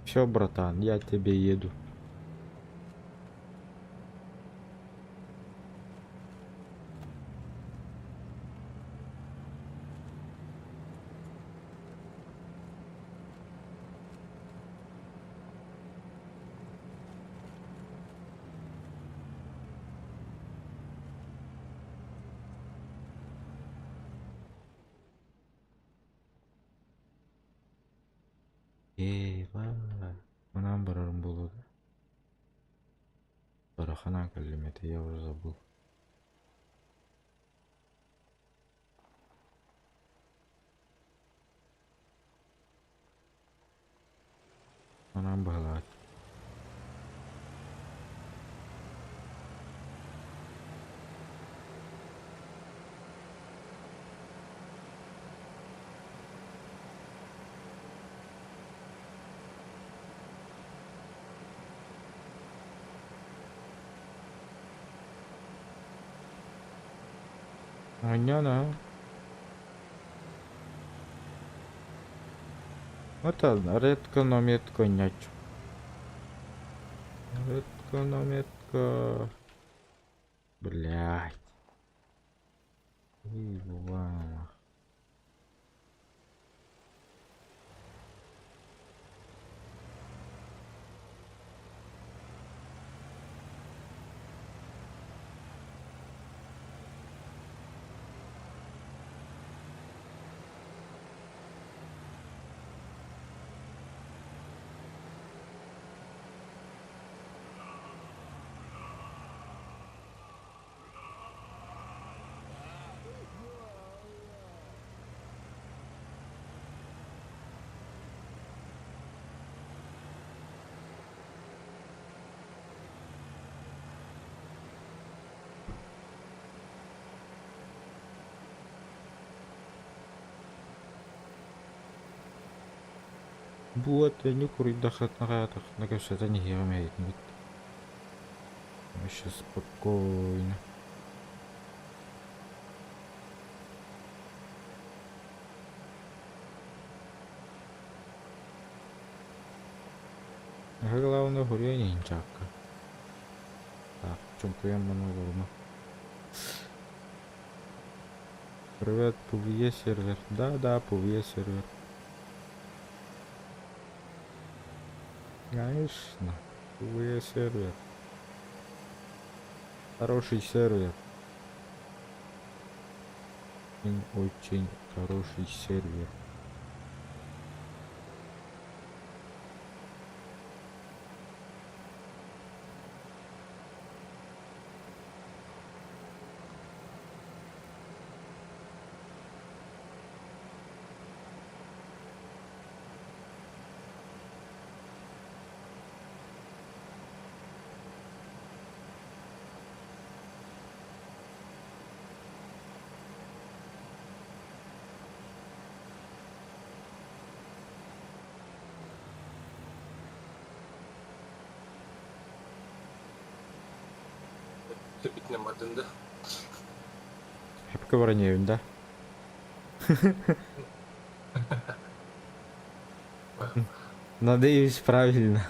Все, братан, я тебе еду. Eyvah. Манан барарым буолуо. Бараханан кэллим, это я уже забыл. Манан баһылаат. Оонньоон. Это редко, но метко нячу. Редко, но метко. Блять. Ебана. Вот, не курить дахат на капсата не гемеет. Сейчас спокойно. Главное, гурья чакка. Так, чумкуем много. Привет, PvE сервер. Да, PvE сервер. Конечно, PvE сервер. Хороший сервер. Очень хороший сервер. Тэпитинэн бардын да. Хепке баран да? Надеюсь, правильно.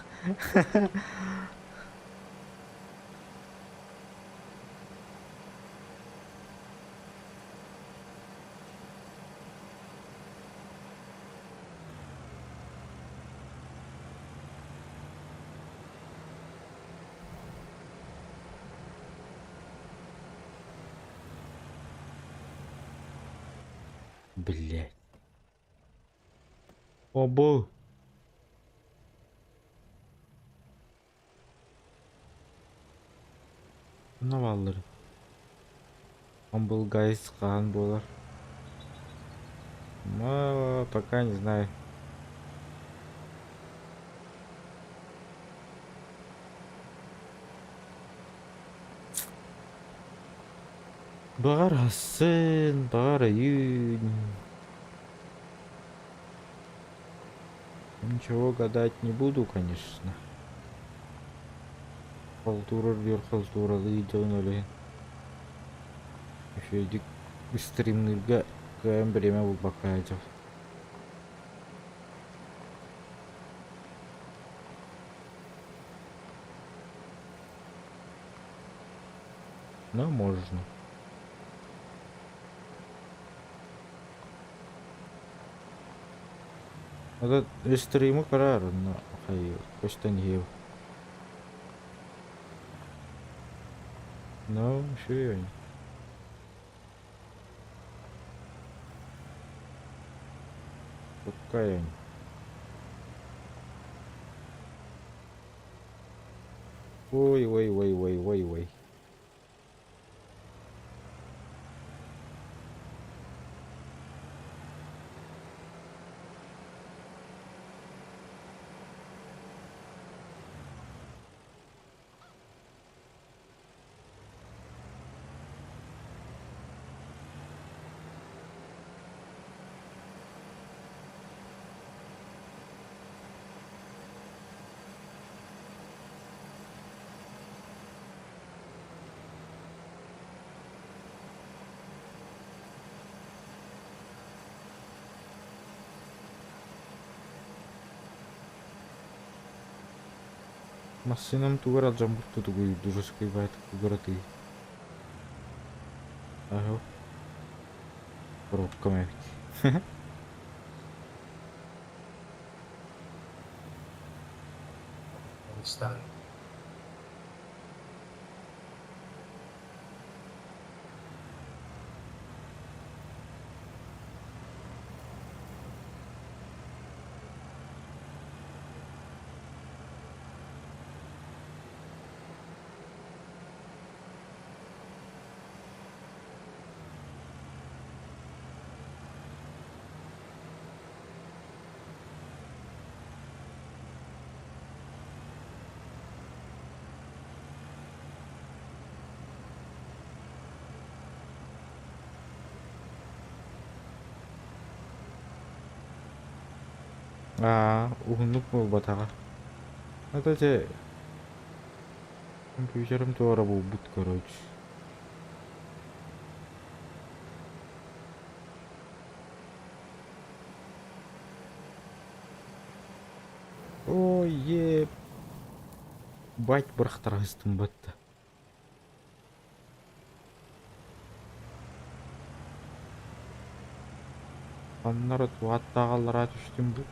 Блять. Обо. Наваллар. Humble Guys хаһан буолар? Но пока не знаю. Баҕар сын, баҕар өйүүн. Ничего гадать не буду, конечно. Халтура диир халтуралыы дьон ол иһин. Үчүгэйдик стримныырга кыайан бириэмэ булбакка сылдьабын. Но можно. Это стримы карар, но хай көстөн иһиэв. Ну, үчүгэй. Туккайын. Ой, ой, ой, ой, ой, ой. Массыынам тугар алдьаммыт тутугуй дужескайбаат кугаратый. Аһы. Коробкам эбит. Не знаю. Аа, уһуннук буолбатаҕа. Это те компьютерым туора булбут, короче. Ой, ебать бырахтарастым батта. Ханнара туаттааҕаллара түстүм бу.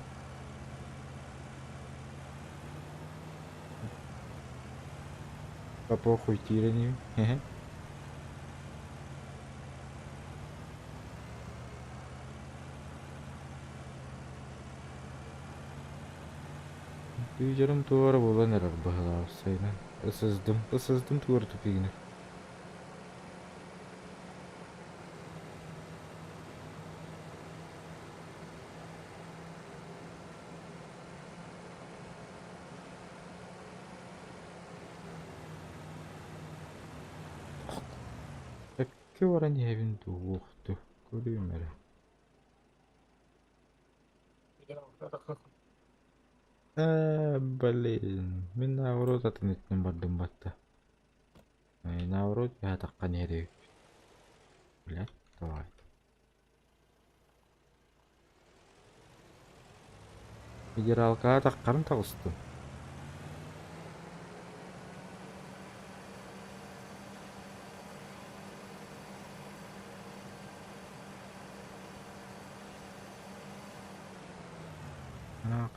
Да похуй тиирэниим. Компьютерым туора буолан эрэр быһыылаах сайынан. Ысыздым, ысыздым туора тупигинер. Сөпкө баран иһэбин дуу, уохту, көрүөм эрэ. Ээ, блин, мин наоборот атын өттүнэн бардым батта. Наоборот аһатахха иһэр эбиппит. Блядь, давай. Федералкаҕа таххарын таҕыстым.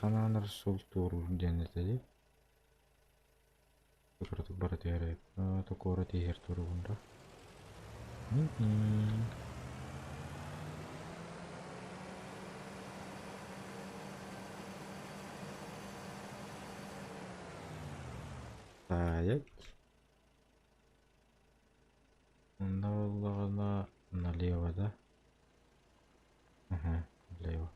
Ханаанар суол туоруур диэн этэй. Кыратык бара түһэр эбит. Куорат иһэр туругун да. Стоять. Онно буоллаҕына налево да? Ага, налево.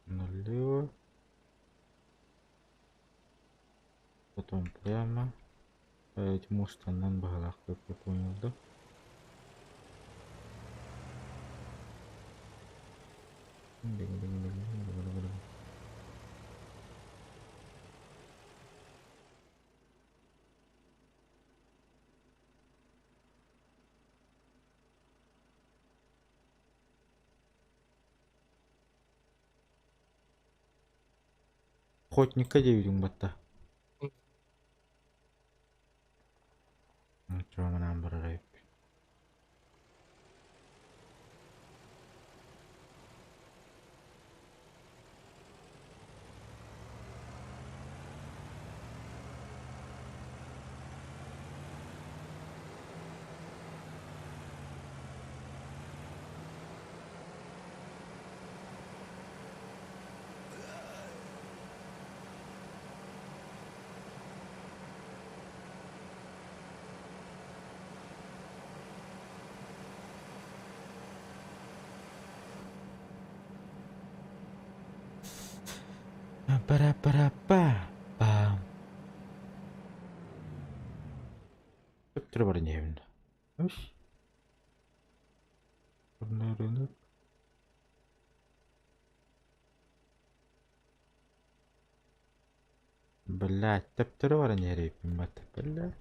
Налево. Потом прямо. Эти мустаннан баһылаах как я понял, да? Охотникка диэбитиҥ батта. Чуоманаан барар эбиппин. Пара-пара-па-пам. Төптөрү баран иһэбин. Үс. Рынок. Блядь, төптөрү баран иһэр эбиппин бат. Бля.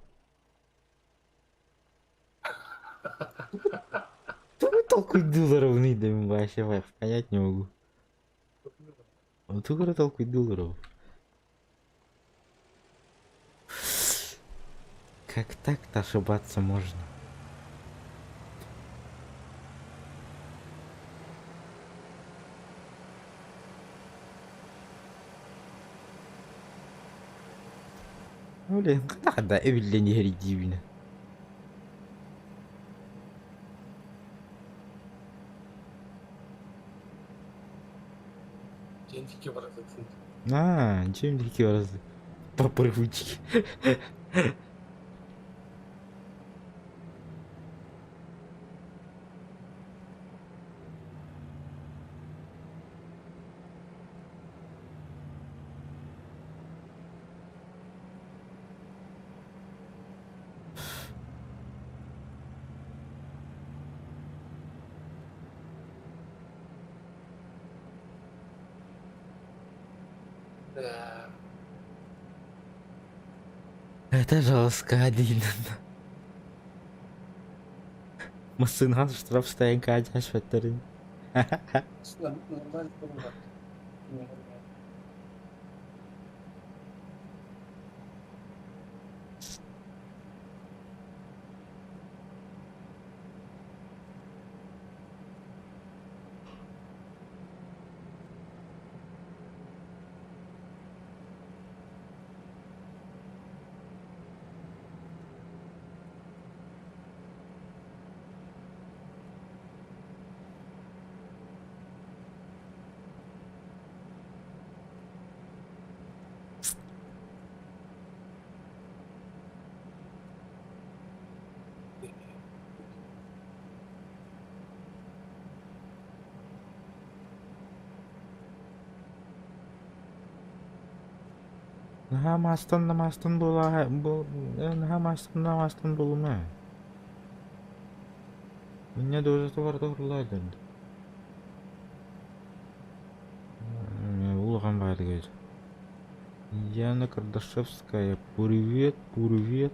Тугу толкуйдуулларабыный да мин вообще понять не могу. Тугу эрэ толкуйдуулларабын. Как так-то ошибаться можно? Блин, хата эбиллэн иһэр диибинэ. Дьиэн диэки барытын. А, чем диэки барасың? По привычке. Да. Это жестко один. Массыынаҕа штрафстоянка дьаашпаттарын. Нормально было. Наһаа маастан да маастан буолаа наһаа маастан да маастан буолума. Инньэ дозата барыта уһуллаайдан. Улахан баайдыгар. Яна Кардашевская, привет, привет.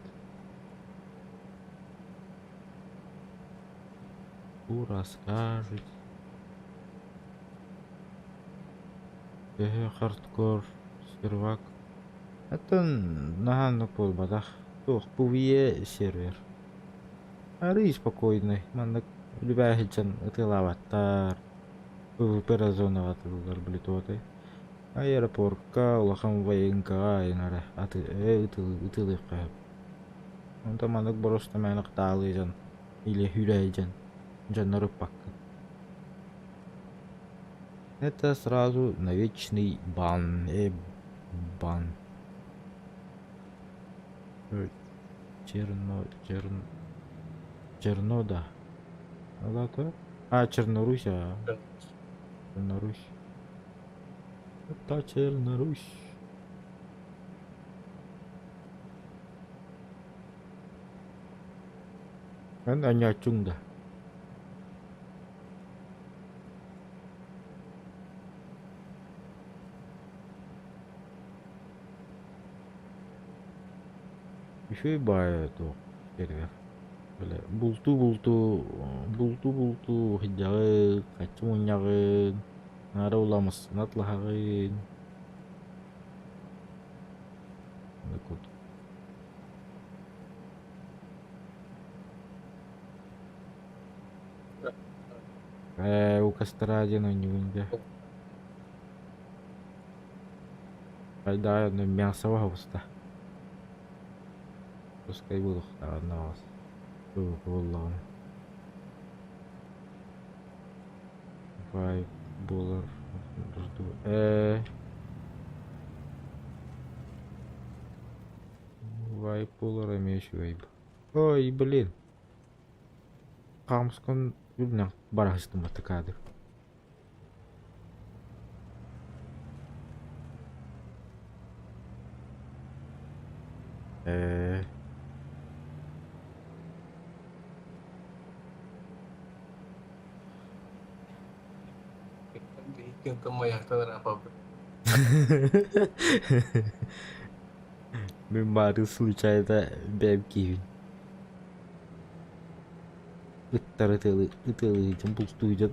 Что расскажете? Төһө хардкор сервак. Оттон наһаа оннук буолбатах. Туох PvE сервер. Арыый спокойный. Маннык үлүбээй сылдьан ытыалаабаттар. PvP зонаҕа атыллар блитуотай. Аэропортка улахан военкаҕа айанара ытыалыахха сөп. Онтон маннык боруоста мээнэ таалыы дьон или хүлээй дьон дьоннор ыппаккын. Это сразу на вечный бан. Бан. Черно... Черн... Чернода. Алата? А, Чернорусь, а. Чернорусь. Это Чернорусь. Эн аньааччуҥ да? Үчүгэй баайа туох сервер. Бile бултуу-бултуу бултуу-бултуу сылдьаҕын, хаччы мунньаҕын, наара уламассына атлаһаҕын. Курдук. Ээ, укастара диэн оонньуугун дьэ. Хайдаа мясо оһоҕуста. Пускай буолуохтааҕын оҕус. Буоллаҕына. Вайп буолар. Ээ. Вайп буолар эмиэ үчүгэй. Ой, блин. Хаамыскан үрдүнэн бара сыстым кадр. Ээ. Биһикки маяктан ырааппаппыт. Мин баары случайно бэйэм киһибин. Ыттар ытыалыы ытыалыы бултуу дьон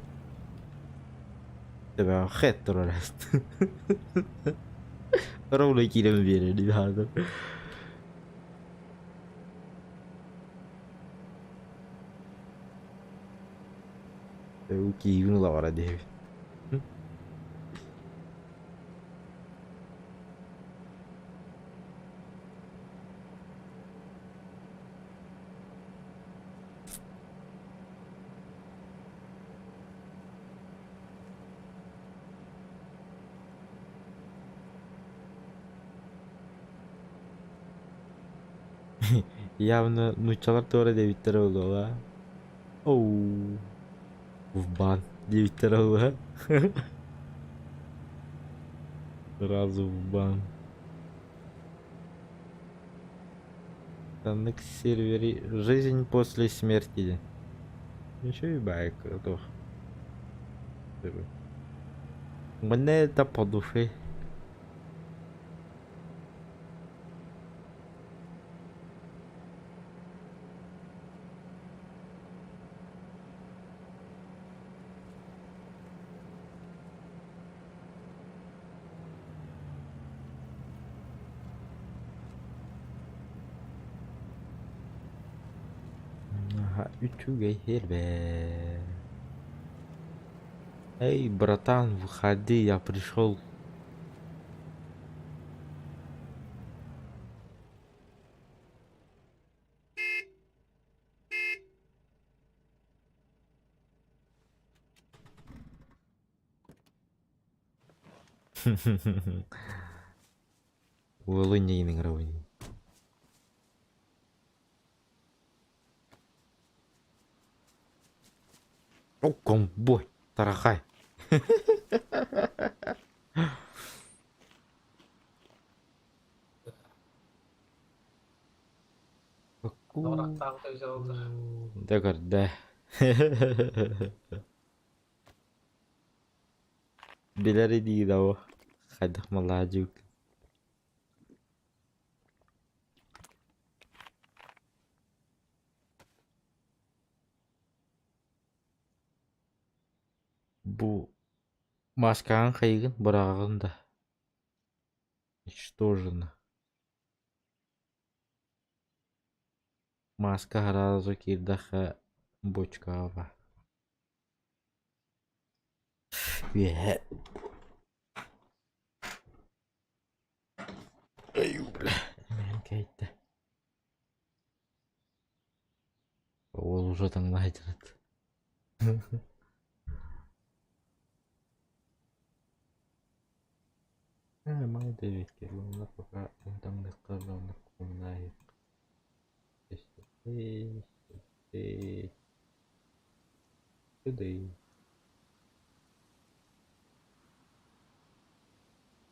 Төбөҕө хэт турар Ровно киирэн биэрэр хаатар. Киһибин ылаҕара диэбит. Явно нууччалар туора диэбиттэрэ буолуоҕа. Оу, в бан диэбиттэрэ буолуо. Сразу в бан. Ханнык сервери «Жизнь после смерти» диэн. Үчүгэй баайы туох Мне это по душе. Наһаа үчүгэй сервер. Эй, братан, выходи, я пришел. Уолу инньэ ыҥырабын. О, комбой, тарахай. Дэ көрдө. Билэр илии да хайдах маладьык. Бу мааскаҕын хайыгын быраҕаҕын да ничтожно. Мааска сразу киирдэххэ бочкаҕа баар. Үөһэ Бля, кэйдэ. Уол уже таҥнаһайдырат. Маны да эбиккэ уонна пока ынтаҥныахха уонна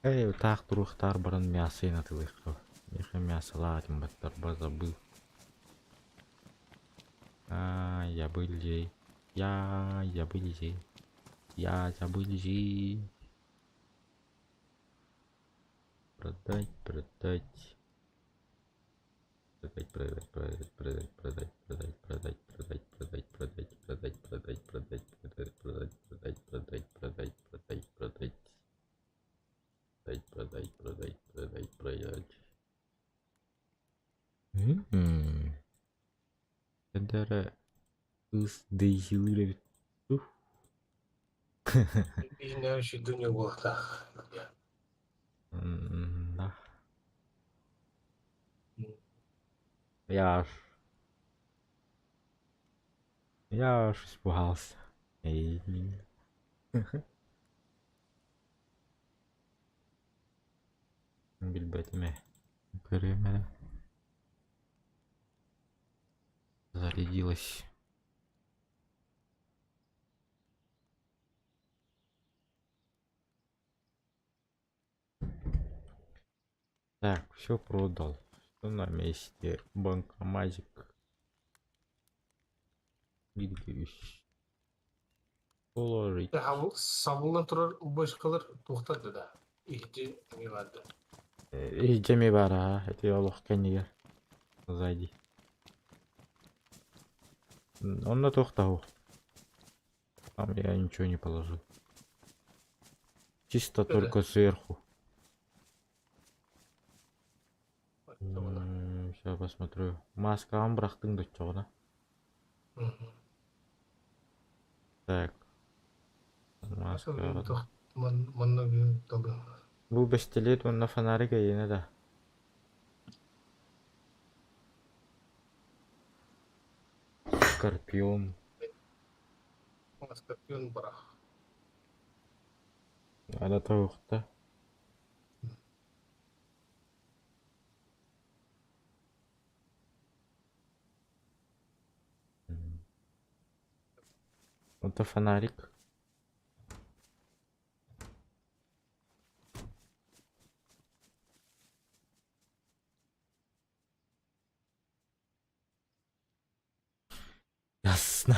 Эй, таах туруохтаар баран мясо атылыахха. Миэхэ мясолаах этим баттарба забыл. А, я были. Я, я были. Я забыли. Продать, продать. Продать, продать, продать, продать, продать, продать, продать, продать, продать, продать, продать, продать, продать, продать, продать, продать, продать, продать, продать, продать. Продать, продать, продать, продать, продать. М-м. Эдэрэ кыыс Дейзилыыр эбит дуу? Иһинээчи дүньэ буолуохтаах. М-да. Я аж... Я аж испугался. Эй. Билбэтим ээ. Көрүөм эрэ. Зарядилась. Так, все продал. Все на месте. Банкоматик. Билгибиш. Положить. Сабыллан турар бочкалар туохтар да иһити эмиэ баар Иһдьэми баар аа, ити олох кэннигэр. Сзади. Онно туох да суох. Там я ничего не положил. Чисто только сверху. Сейчас посмотрю. Маскаҕын бырахтыҥ да оччоҕуна. Так. Маскаҕын. Манна Бу бэстилиэт уонна фонарик эйиэнэ да. Скорпион. Скорпион бырах. Ана тоһуохта. Это фонарик. Ясно.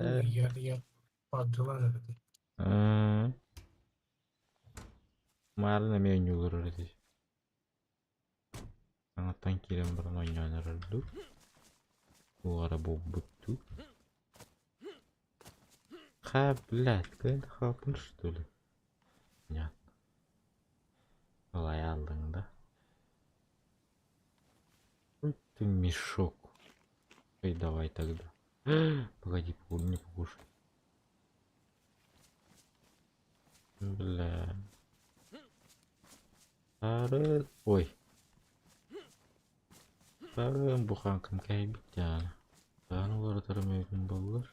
Я подделан Маарын эмиэ оонньуулар этэ. Саҥаттан киирэн баран оонньоон эрэр дуу? Туох эрэ буолбут дуу? Ха, блядь, кыайан хаалбын что ли? Понятно. Ылай алдыҥ да? Ой ты мешок. Эй, давай тогда. Погоди, не покушай. Бля. Ой. Буханкам кэйбит Дааны уларытарым эбитин буоллар.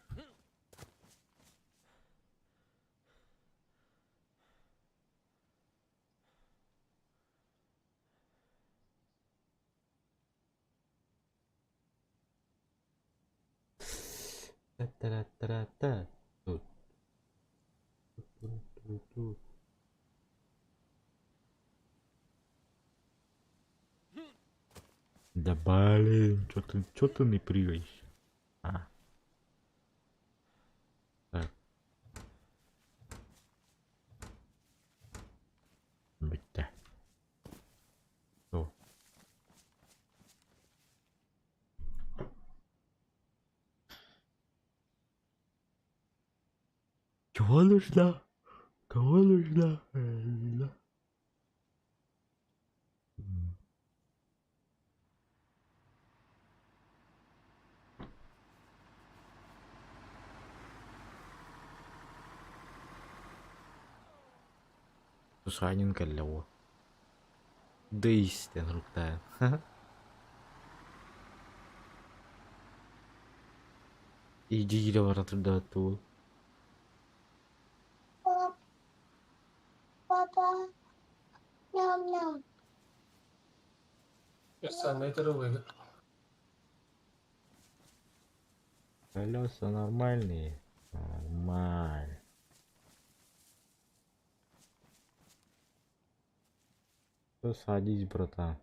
Та-та-та-та. Тут. Тут. Да блин, чё ты не прыгаешь? А. Так. Бүттэ. О. Чего нужна? Кого нужна? Тусанин кэллэ уо. Дыйс диэн уруктаан. Иди бара турдаҕа. Пап, папа, ням-ням. Самый здоровый. Колеса нормальные? Нормально. Всё, садись, братан.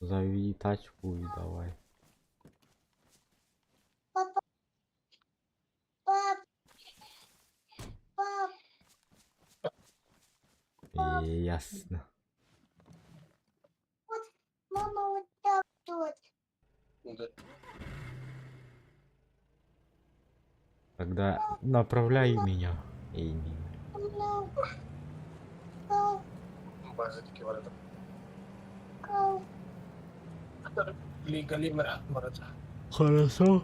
Заведи тачку и давай. Папа, пап, пап, Ясно. Мама вот так тут. Да. Тогда направляй меня. И не. Ням. Кау, База таки ворота. кау. Лига ворота. Хорошо.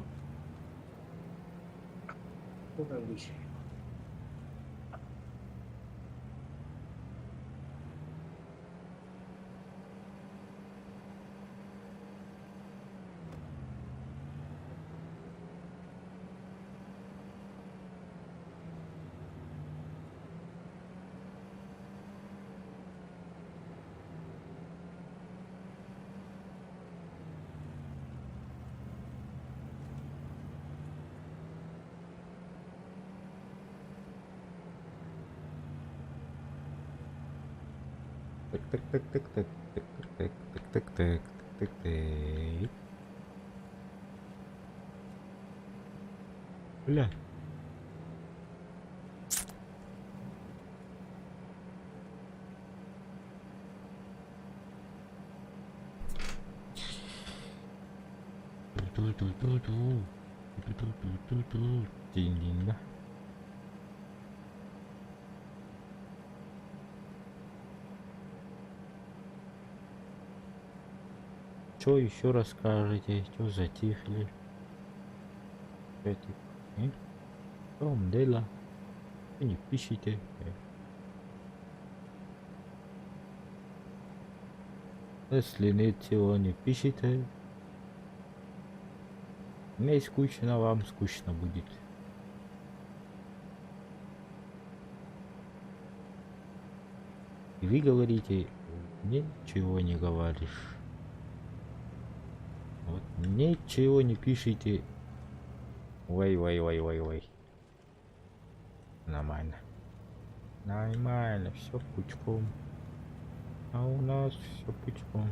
Так, так, так, так, так, так, так, так, так, так, так, так, так. Бля. Ту-ту-ту-ту. Ту-ту-ту-ту. Динь-динь, да? Чё еще расскажете? Чё затихли? Чатик, э? В чем дело? Вы не пишите. Если ничего не пишете, мне скучно, вам скучно будет. И вы говорите, ничего не говоришь. Вот ничего не пишите. Ой, ой, ой, ой, ой. Нормально. Нормально, все пучком. А у нас все пучком.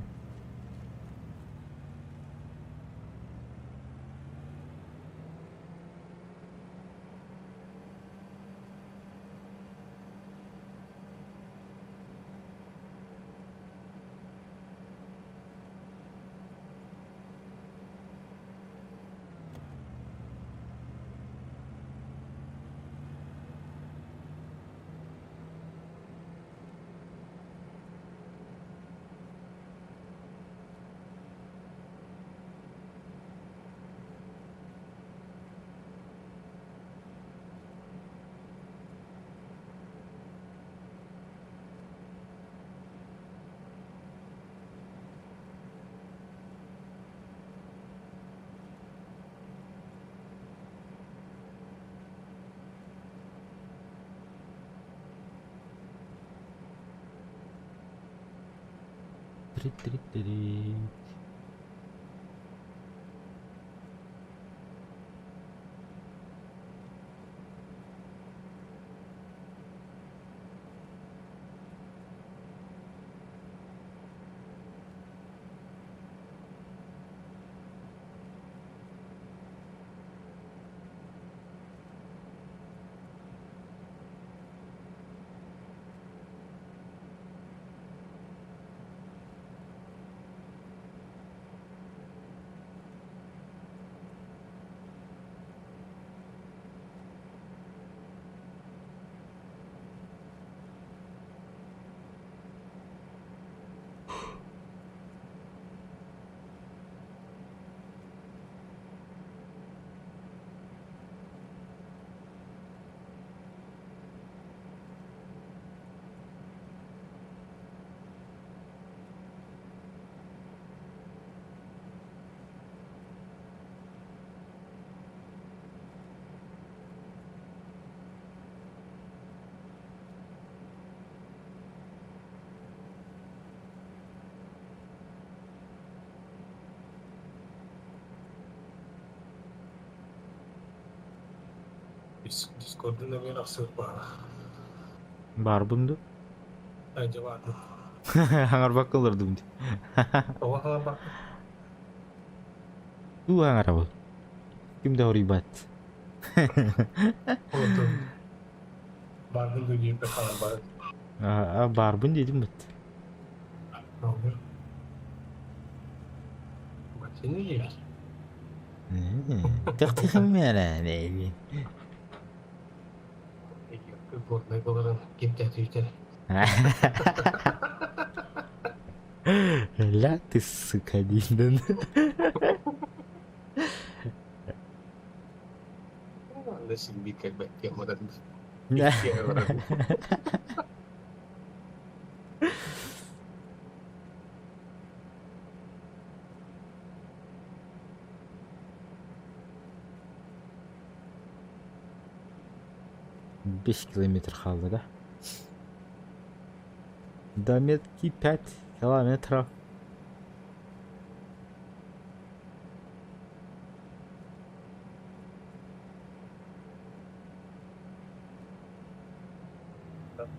Три-три-три. Дискордун нөҥүө тахсыбыт баҕана. Баарбын дуу? Ай дьэ баардым. Хаҥарбакка олордум дии. Тоҕо хаҥарбаккын? Дуу хаҥарабын. Ким да хоруйбат. Олордум. Баарбын дуу диэбиппэр хаҥарбатын. Аа, баарбын диэтим быт. Олор. Баччаны диэбит. Төхтөхүммэрэ Горнай боларын кимтээти Ля ты, сука, диэн. Анда син биир кэлбэт диэн 5 километр хаалла да? До метки 5 километров.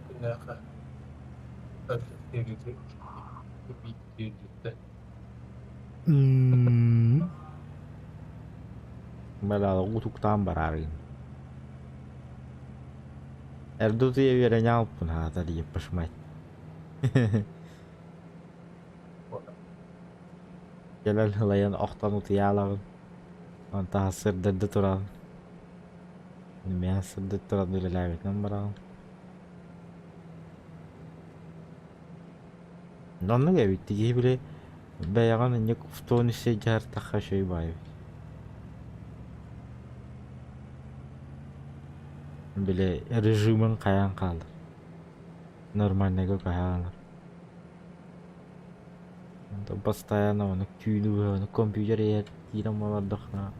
Күннээххэ Бля, утуктаан бараарыын. Эрдэ утуйа үөрэнэ алпын аата диye пошмать. Кэлэн ылайан охтон утуйаалаҕын. Онтон сырдырды тураҕын. Миэхэ сырдык туран үлэлээбитинэн бараҕын. Оннук эбит киһи били бэйэҕин инник в тонусе дьаһартахха үчүгэй баҕайы эбит. Били режимин хайаан хаалар. Нормальныйга көһөҕүн. Онтон постоянно ону түүнү быһа компьютер иһэр киирэн олордоххуна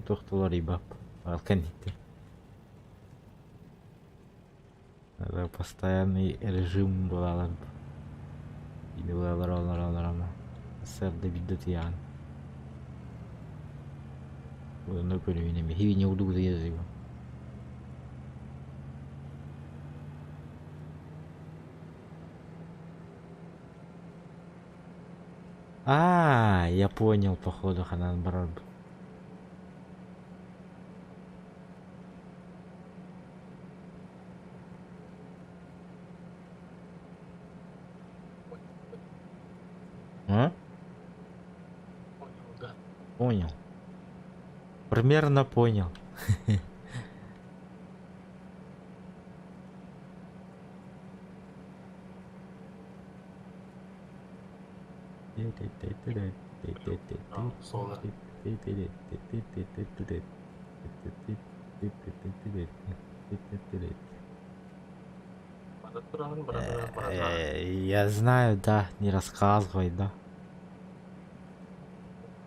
туох да уларыйбат ол кэнниттэн. Постоянный режим буолалар Түүнү быһа олоро олоро сарсыарда биирдэ утуйаҕын. Онно көрүбүн эмиэ хигиня курдук утуйа сытабын. А, я понял, походу, ханан барарбын. А? Понял, да. Понял. Примерно понял. Соло. Бара тураҕын, бара тураҕын, бара тураҕын. Я знаю, да, не рассказывай, да.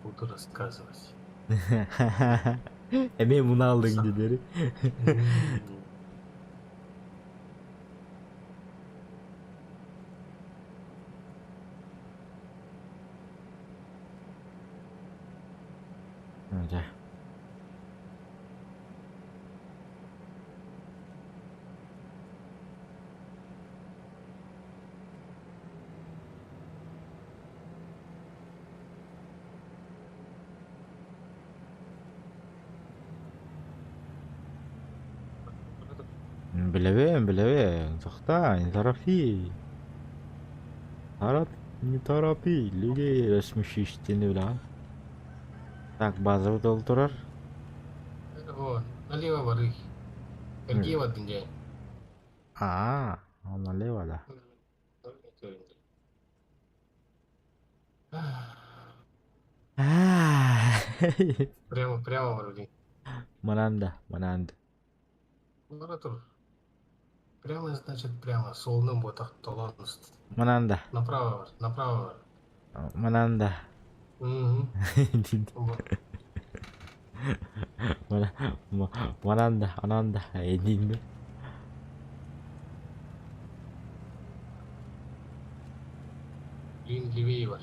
Буду рассказывать. Эмиэ мунаалыҥ диэри. Дьэ. Билэбин, билэбин. Тохтоо, не торопи. Тарап, не торопи, людей рассмешишь билэҕин. Так, базабыт ол турар. О, налево барый. Эргийэ бардын дьэ. Аа, ол налево да. Аа. Прямо, прямо вроде. Мананда, мананда. Бара тур. Прямо, значит, прямо. Суолунан буотах толоон Мананда. Направо бар, направо бар. Мананда. Мгм. Мананда, ананда. Эдин. Блин, левее бар.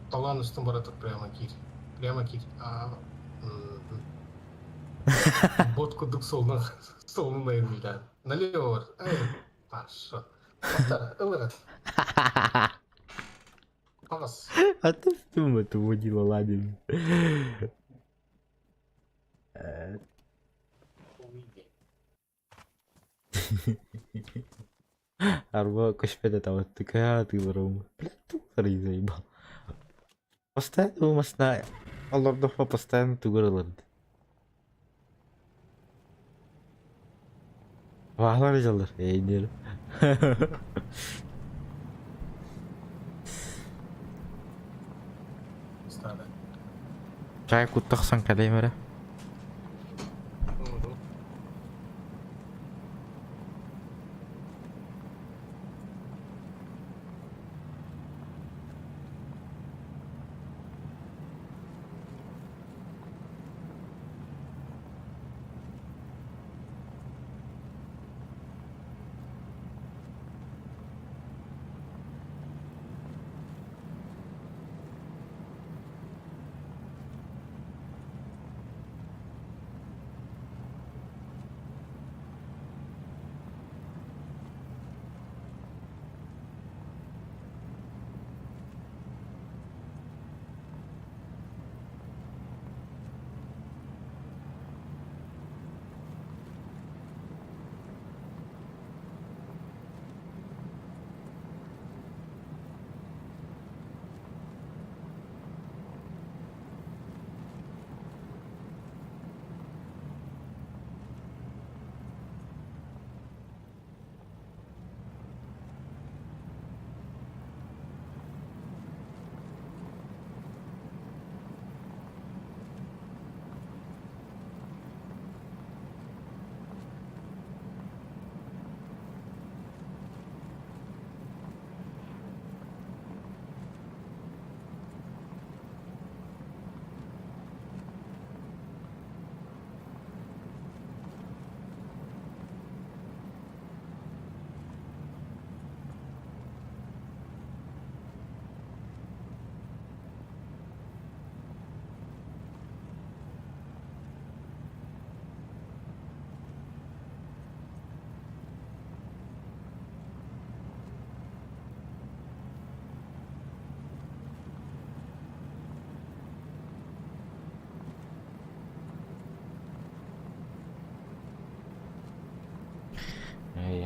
Толоон устун бара тур прямо киир. Прямо киир. А, мгм. Бот курдук суолунан суолун айанныылаан. Налево бар. Эй, Паша. Аттар, ылырат. Пас. А ты в чем это водила ладен? Арба көспөт этэ такая тыыларым. Блядь, тулары заебал. Постоянно масна олордохпо постоянно тугур ылырды. Ваһалар дьаллар эйдер. Стада. Чай куттахсан кэлэйм эрэ.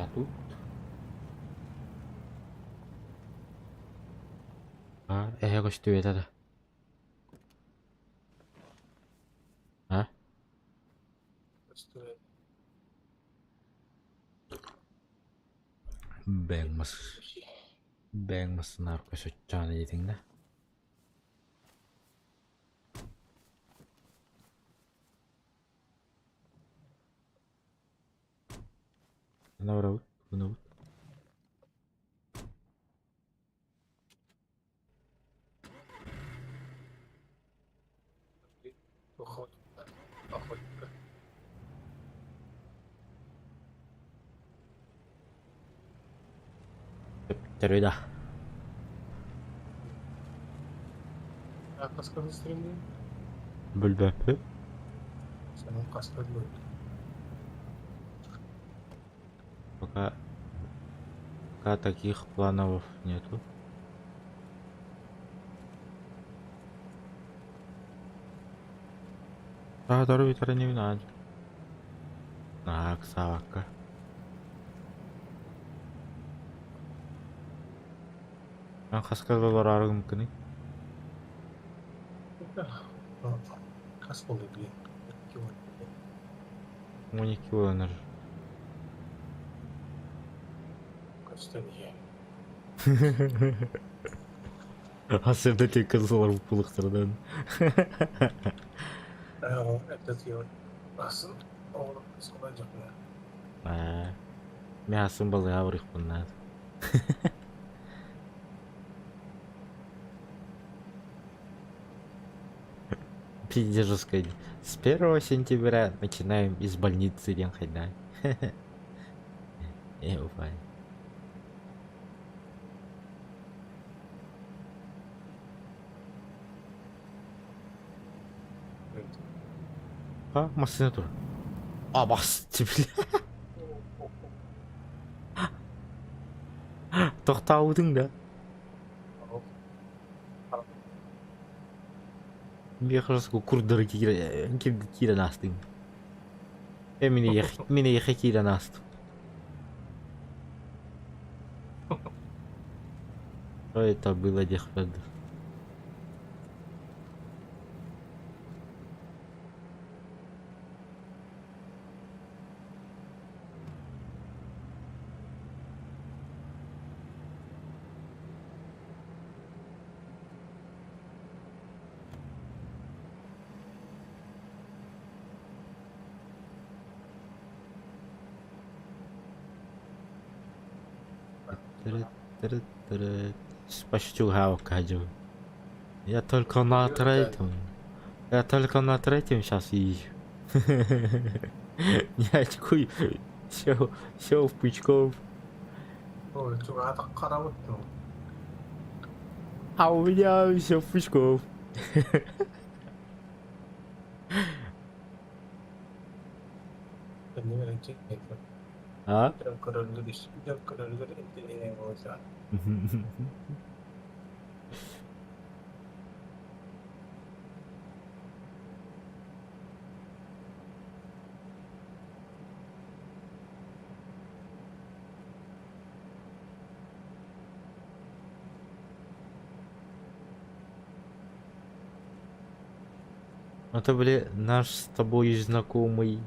Я тут. А, эһэ көстүбэтэ да. А? Көстүбэт. Бэҥ мас бэҥ массынаар көсөччөөн диэтиҥ да. Ханна барабыт? Гынабыт? Охотка. Охотка. Төптөрү да. А хаска стримнин? Билбэппин. Сенин хаска будет? Пока пока таких планов нету. А, здоровье не надо. Так, Савака. Мен хаска олорор мүмкүнүй? Хас буолла билин? 12 буоланар. Көстөн иһэ. Асырда тек олор пулықтардан. Этот его асын оҕолор сылай дьокуна. Мен асын балыға барыхпын. Пиздец жестко. С 1 сентября начинаем из больницы диэн хайда. Э, упай. А, массыына турар. Абас, бля. Тохтообутуҥ да? Миэхэ курдары киирэн аастыҥ. Мин эйиэхэ киирэн аастым. Что это было диэхпэр Почти угадал. Я только на третьем. Я только на третьем сейчас езжу. Не очкуй. Все, все в пучков. Ой, чугаһатах хараҕыт А у меня все в пучков. А? Дьон көрөллөр интэриэһинэй буолуо. Это, бля, наш с тобой знакомый.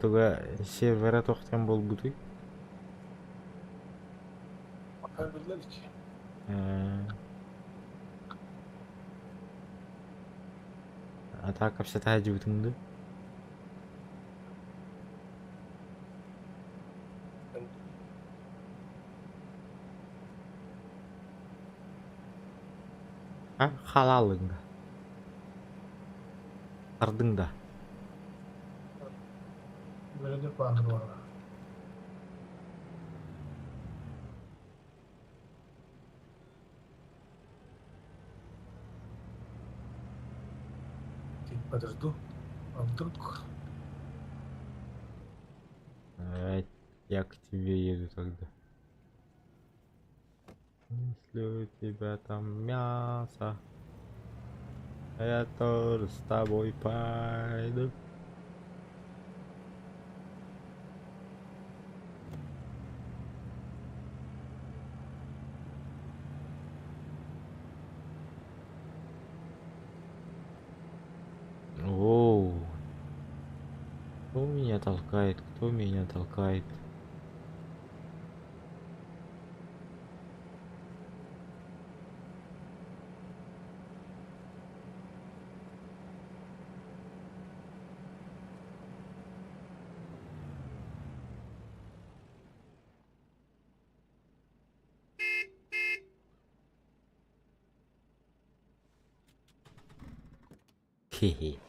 Туга сервера тохтан буолбутуй. Пока биллэр ки. А так кэпсэтэ дьыбытыҥ дуу? А халалыҥ да? Тардыҥ да? Бөрөдө баандыр. Подожду. А вдруг? Я к тебе еду тогда. Если у тебя там мясо, я тоже с тобой пойду. Оу. Кто меня толкает? Кто меня толкает? Хе-хе.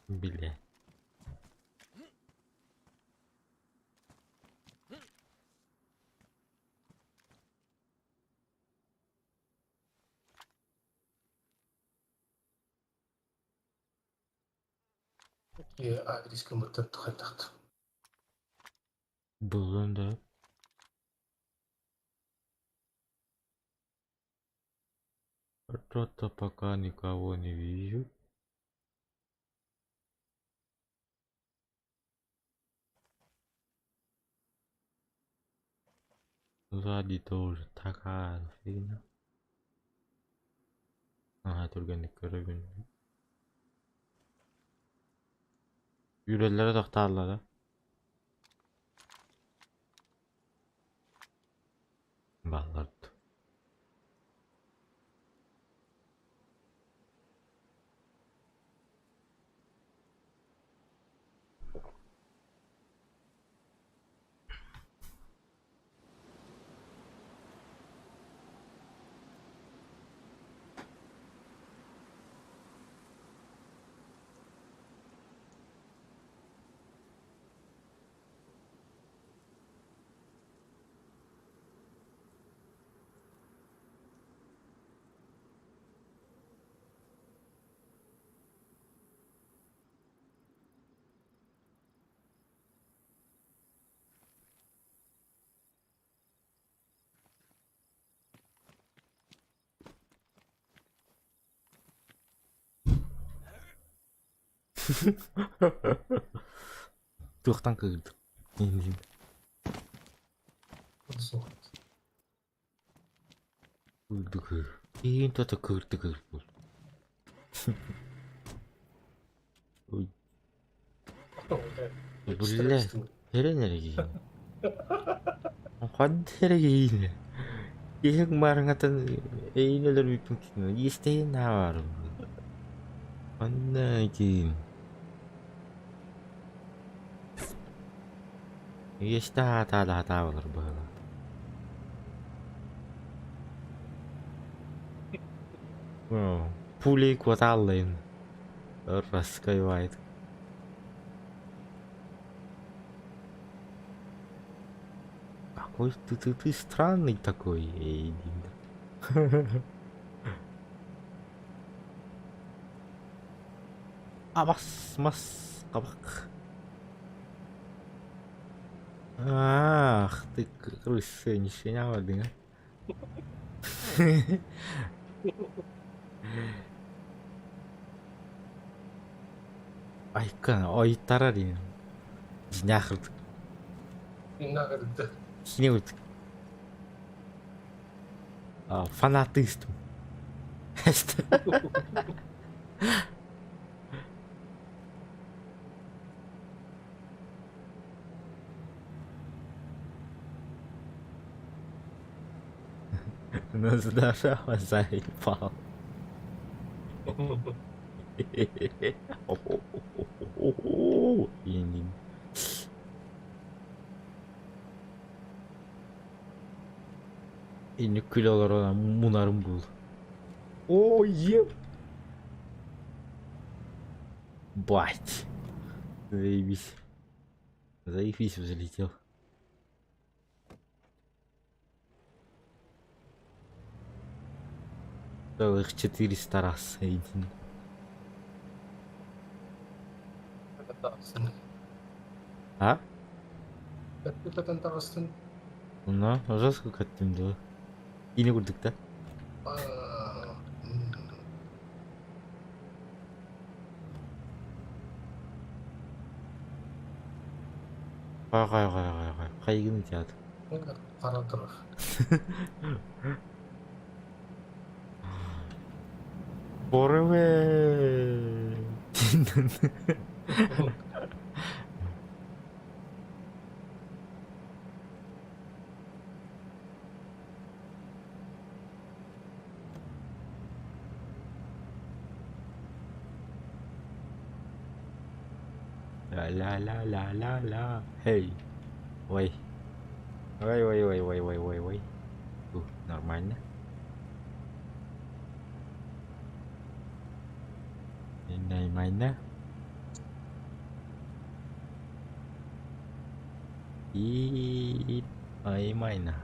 Бля. Адрес кымыттан тухайтахт. Булан да. Что-то пока никого не вижу. Сзади тоже такая фигня. Ага, түргэнник көрөбүн. Үрэллэрэ тохтааллара. Баллард. Туохтан кыырдым? Суох. Кыырды кыыр. Иин тото кыырды кыыр буол. Ой, бля, эрэн эрэ киһини. Ханна эрэ киһини. Иһик маарыҥатан эйин өлөрбүппүн кино иистэйин аабаарым. Ханна киин. Иэстэ аатаа да хатаабалар быһыылаах. Пулей куотааллайын. Раскрывает. Какой ты странный такой, Эйдин. Абас мас кабак. Ах ты крыса, нишеня а? Айка, ойтарар ин. Дьиҥнээх Иннагырды. Кини курдук. Фанатистм. Ну здорово, заебал. Инин. Инник күлэ олорон мунарым бул. О, еб. Бать. Заебись. Заебись взлетел. Целых 400 раз един. Таҕыстын. А? Капитан таҕыстын. Ну, жестко каттым да. Кини курдук да? Хай хай хай хай хай. Хайгын театр. Хара турар. Борыве. Ля-ля-ля-ля-ля-ля. Эй. Ой. Ой, ой, ой, ой, ой, ой, ой. Фу, нормально. Нормально. И нормально.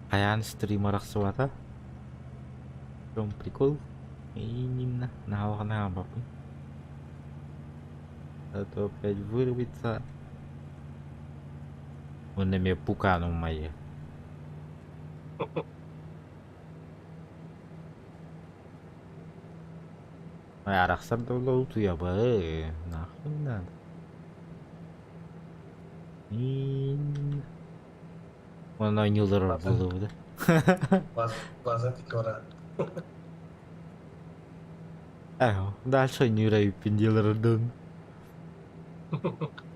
Хайаан стример арахсыбата. В чем прикол? Именно. На бабы. А то опять вырвется. Он эмиэ пукан умайа. Арахсар да утуйабы. Нахуй надо. Онно оонньууллар буолуо да. Базан тикора. Э, дальше оонньуур эбиппин диэлэр дун.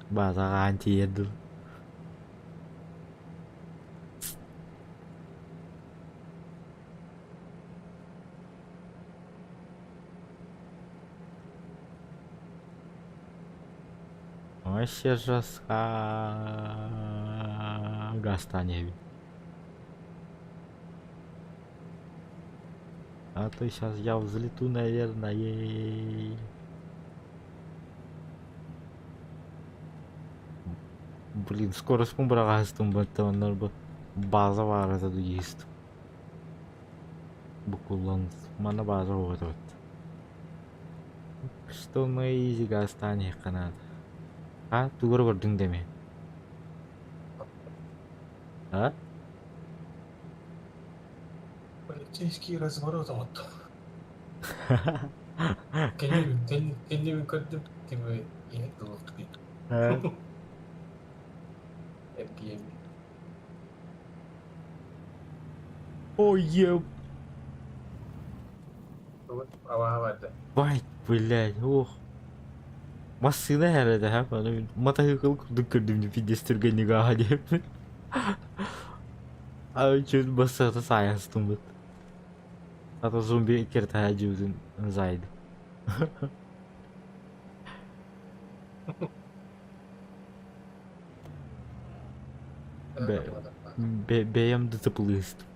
Базаҕаан тиийэр дуу. Вообще жестко гастание. А то сейчас я взлету, наверное. Блин, скорость быраҕаһыстым баттаннар база баар этэ дуу Букуллан манна база вот вот. Что на изи гастаниэххэ наада. А тугу эрэ көрдүҥ дэмэ. А? Полицейский разворот вот. Кэннибин көрдүм, типа иһэр дуо? А? Эргийэбин. Ой, ебать, Абааһы блядь, ох. Массыына эрэ да, аны матаһыыкыл курдук көрдүм пиздец түргэнник ааһа диэппин. А чуть бассата саайастыммыт. А то зомби кертаһа дьиибитин зайды. Бэйэм да тыпылыыстым.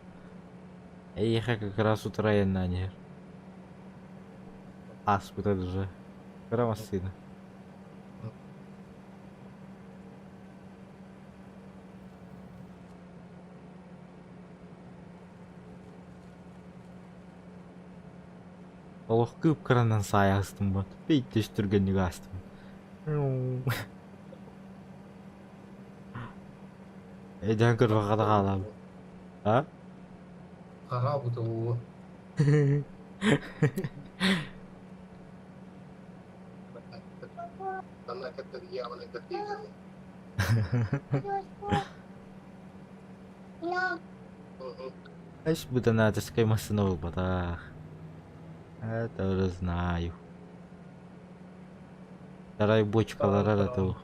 Эйиэхэ как раз утары айаннаан иһэр. Ааспыта даже. Кыра массыына. Олох кыып-кыранан саайаһыстым бот. Бэйтэс түргэнник аастым. Эдэн көрбөххө да хаалабын. А? Хараабыт уу. Эс бутанатовскай массыына буолбатах. Это уже знаю. Вторая бочкалара да ту.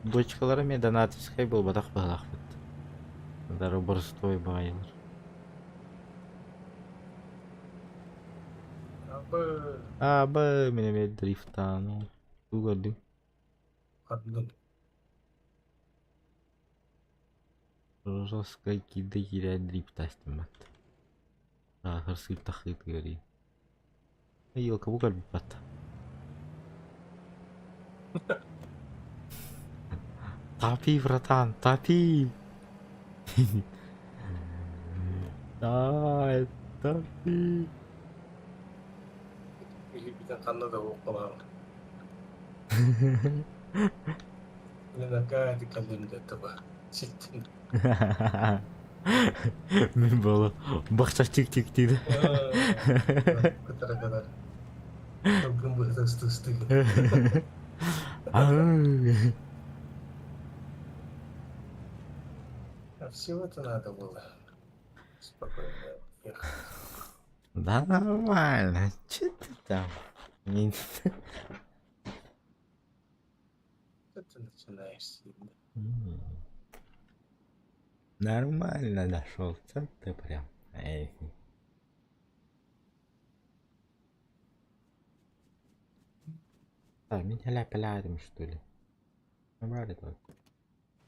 Бочкалара эмиэ донатовскай буолбатах быһалаахпыт. Дары боростуой баҕайылар. Аа, б мин эмиэ дрифтаан. Туу көрдүҥ? Жесткай киирдэ киирээт дрифтаастыммат. Аахыр сыыптахыытыгар Елка бу көрбүппэт. Топи, братан, топи! Давай, топи! Илиибитин ханна да уоппалаан. Мин акаа кэллим да таба. Ситтин. Мин буолу бахча тик-тик диир. Кытара кытар. Тылгын быһыта ыстыы А всего-то надо было спокойно ехать. Да нормально, че ты там? Не- Что ты начинаешь сильно? М. Нормально дошел, что ты прям. Эй. Так, меня ля что ли? Набрали только.